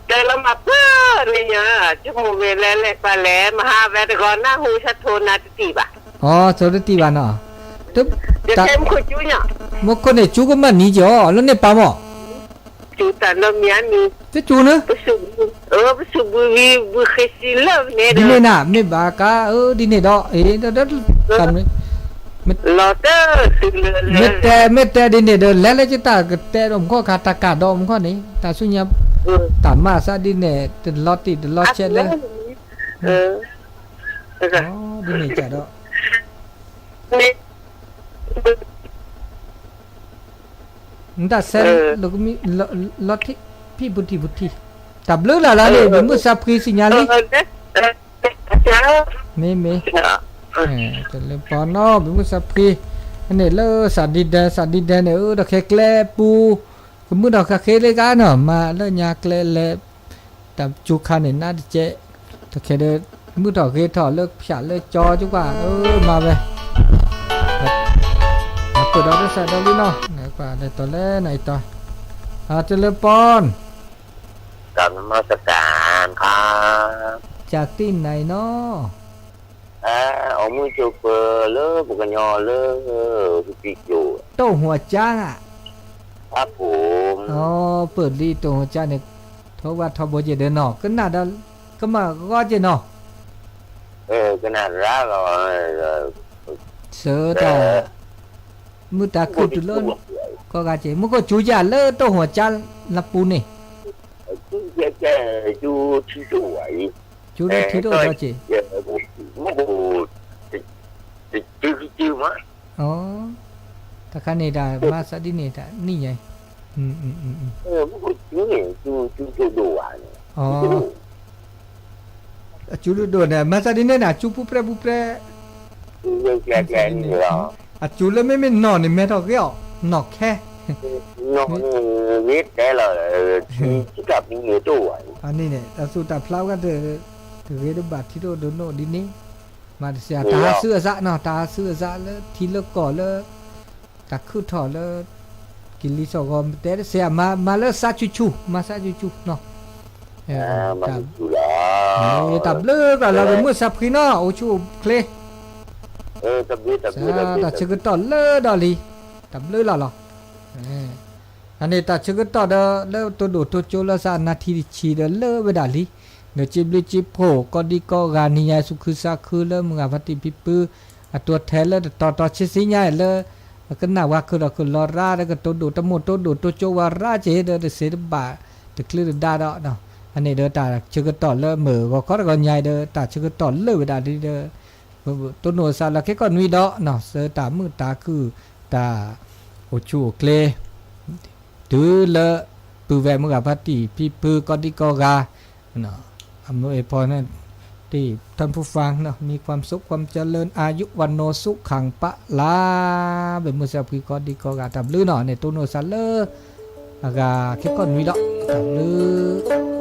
တဲလီၤမၤပၢၢ်န့ၣ်ညါ ဆိကမိၣ်ဝဲလဲၤလဲၤပှၤလဲၤ မဟါဝဲတဂီၤနၢ်ဟူဆၢထိနၤတတံၢ်ဘၣ် အီ ဆိတတံၢ်ဘၣ်နီၤ တၢ် မူခိၣ်န့ၣ် ကၠူကမၣ်နံၤကီး လၢန့ၣ်ပာ်မီၢ် ကၠူတၢ်နီတမံၤန့ၣ် တကၠူန့ၣ် ပစူၣ်ဘုဘုဃ့စံလၢန့ၣ်ဒီး ဒ်န့ၣ်နၤ မ့ၢ်ဘၣ်ကါ အၢ ဒ်န့ၣ်ဒီး အ့ ဒီး လီၤတၢ်တုၤလၢ မ့ၢ်တဲ မ့ၢ်တဲဒ်န့ၣ်ဒီး လဲၤလၢကတၢ်ကတဲဒီးမူခိၣ်ခါ တၢ်ကးဒီးမူခိၣ်န့ၣ် တၢ်ဆူညါ တၢ်မၤသးဒ်န့ၣ် တလီၤတံၢ်တလီၤဆဲးလၢ ဒ်န့ၣ်ကဒီး နတၢ်ဆဲး လီၤထံၣ် ဖံၣ်ပူၤထံၣ်ပူၤထံၣ် တၢ်ဘျုးလၢ်လၢ်န့ၣ် ပမုၢ်သးဖှံစံၣ်ညါလံ မ့ၢ်မ့ၢ် တလၢပီနီၤ ပမုၢ်သးဖှံ န့ၣ်လၢစးဒံဒဲ စးဒံဒဲန့ၣ် အၢ တၢ်ခဲကျဲပူၤ ကမုၢ်ထီၣ်ဃ့လၢကါနီၤ မၤလၢညါကျဲလဲၤ တၢ်ကၠူခါန့ၣ် နါတကဲး တခဲဒီး မုၢ်ထီၣ်ဂ့ၤထီၣ်လၢဖၠးလၢကၠီကကွၢ် အၢ မၤဝဲ ပၢၢ်ဒီးတၢ်ဆးဒီးလံနီၤ ကွၢ်လဲၤတီၤလဲၣ်နၤအံၤတီၤ အတလၢပီ กราบนมัสการครับ จากที่ไหนเนาะ အဲ အိၣ်မူကၠိပၢၤလၢပှၤကညီလၢ ပပံၤကျိၤ တိၢ်ဟူၤကၠါဧါ ครับผม အီ ပၢၢ်လံ တိၢ်ဟူၤကၠါန့ၣ် ထိၣ်ဝါထီဘိက့ၤဒီးနီၤ ကနၣ်ဒီး ကမၣ်ဂီၤက့ၤနီၤ ကနၣ်ရၢလီၤ စၢတၢ် မုၢ်တၢ်ခုၣ်တုၤလၢ ကီၢ်ဂၤက့ၤ မုၢ်ခိၣ်ကၠူယၤလၢတိၢ်ဟူၤကၠါလၢပူၤန့ၣ် ကၠူထံဒိၣ်ဝဲအံၤ ကၠူထံဒိၣ်ဒီးက့ၤ မုၢ်ခိၣ် တကၠူကၠူမး အီ တခါန့ၣ်တၢ်မၤသးဒ်န့ၣ်တၢ်နံၣ်ညါ မုၢ်ခိၣ်ကၠူန့ၣ် ကၠူဒိၣ်ဒိၣ်ဝဲန့ၣ် အီ အကၠူဒိၣ်ဒိၣ်န့ၣ် မၤသးဒ်န့ၣ်န့ၣ် အကၠူပူၤပြဲပူၤပြဲ အကၠူလၢမ့မ့ၢ်နီၢ်န့ၣ် မဲထီၣ်ဂ့ၤအီၤ နီၢ်ခဲ နီၢ်န့ၣ် ဂ့ၤတဲလီၤ ထံကပူၤန့ၣ်တအိၣ်ဘၣ် အန့ၣ်န့ၣ် တၢ်သူၣ်တၢ်ဖျါဝဲတ တဂ့ၤတဘၣ်ထံဒိၣ်ဒိၣ်နိၣ်ဒ်န့ၣ် မၤတစှၤ တၢ်ဟးဆူအသးနီၤ တၢ်ဟးဆူအသးလၢထံလၢကီၢ်လၢ တၢ်ခုၣ်ထီၣ်လၢ က ကလံၤစိးဂီၤ တဲတစဲး မၤလၢစးဆူၣ်ဆူၣ် မၤစးဆူၣ်ဆူၣ်နီၤ, တၢ်ဘျုးကလီၤလၢမုၢ်စးဖှံနီၤ အိၣ်ဆူၣ်အိၣ်ချ့, တၢ်ဆၢကတီၢ်လၢဒီးလံ, တၢ်ဘျုးလီၤလီၤ. အန့ၣ်တၢ်ဆၢကတီၢ်ဒီး လၢတိၢ်ဒိၣ်တိစၢၤလၢစးအနါထံတဆံဒီး လၢဝဲဒၣ်လံ, ဒီးစ့ဘျုးစ့ဖှိၣ် ကီၢ်ဒံကီၢ်ဂၤ နံၤညါဆူၣ်ခုသးခုလၢမုၢ်ဂၤဖါတံၢ်ဖံဖု အတိၢ်ထဲလၢတတီၤတီၤဆံဆံညါလၢ ကနၣ်ဝဲကဒီးကလီၤရၢ် ဒီးကတိၢ်ဒိၣ်တမိၢ်တိၢ်ဒိၣ်တိစၢၤဝဲရၢ်က့ၤဒီး တစံးတဘၣ်တချုးတဒါဒီး အန့ၣ်ဒီးတၢ်ဆၢကတီၢ်လၢမုၢ်ဂီၤခီတဂီၤညါအံၤဒီး တၢ်ဆၢကတီၢ်လၢဝဲဒၣ်လံဒီး တိၢ်နီၣ်စးလၢခဲကီၢ်နွံဒီး ဆၢတၢ်မုာ်တၢ်ခုၣ် တၢ်အိၣ်ဆူၣ်အိၣ်ချ့ တုၤလၢပုၢ်ဝဲၢ်မုၢ်ဂၤဖါတံၢ်ဖံဖု ကီၢ်ဒံကီၢ်ဂၤ အမ့ၢ်အဖီန့ၣ် ที่ท่านผู้ฟังเนาะ มีความสุขความเจริญ อายุ วันโน สุขัง พละ ဘၣ်မုၢ်စးဖှံ ကီၢ်ဒံကီၢ်ဂၤ တၢ်ဘျုးနီၤ န့ၣ်တိၢ်နီၣ်စးလၢ အဂၤခဲကီၢ်နွံဒီး တၢ်ဘျုး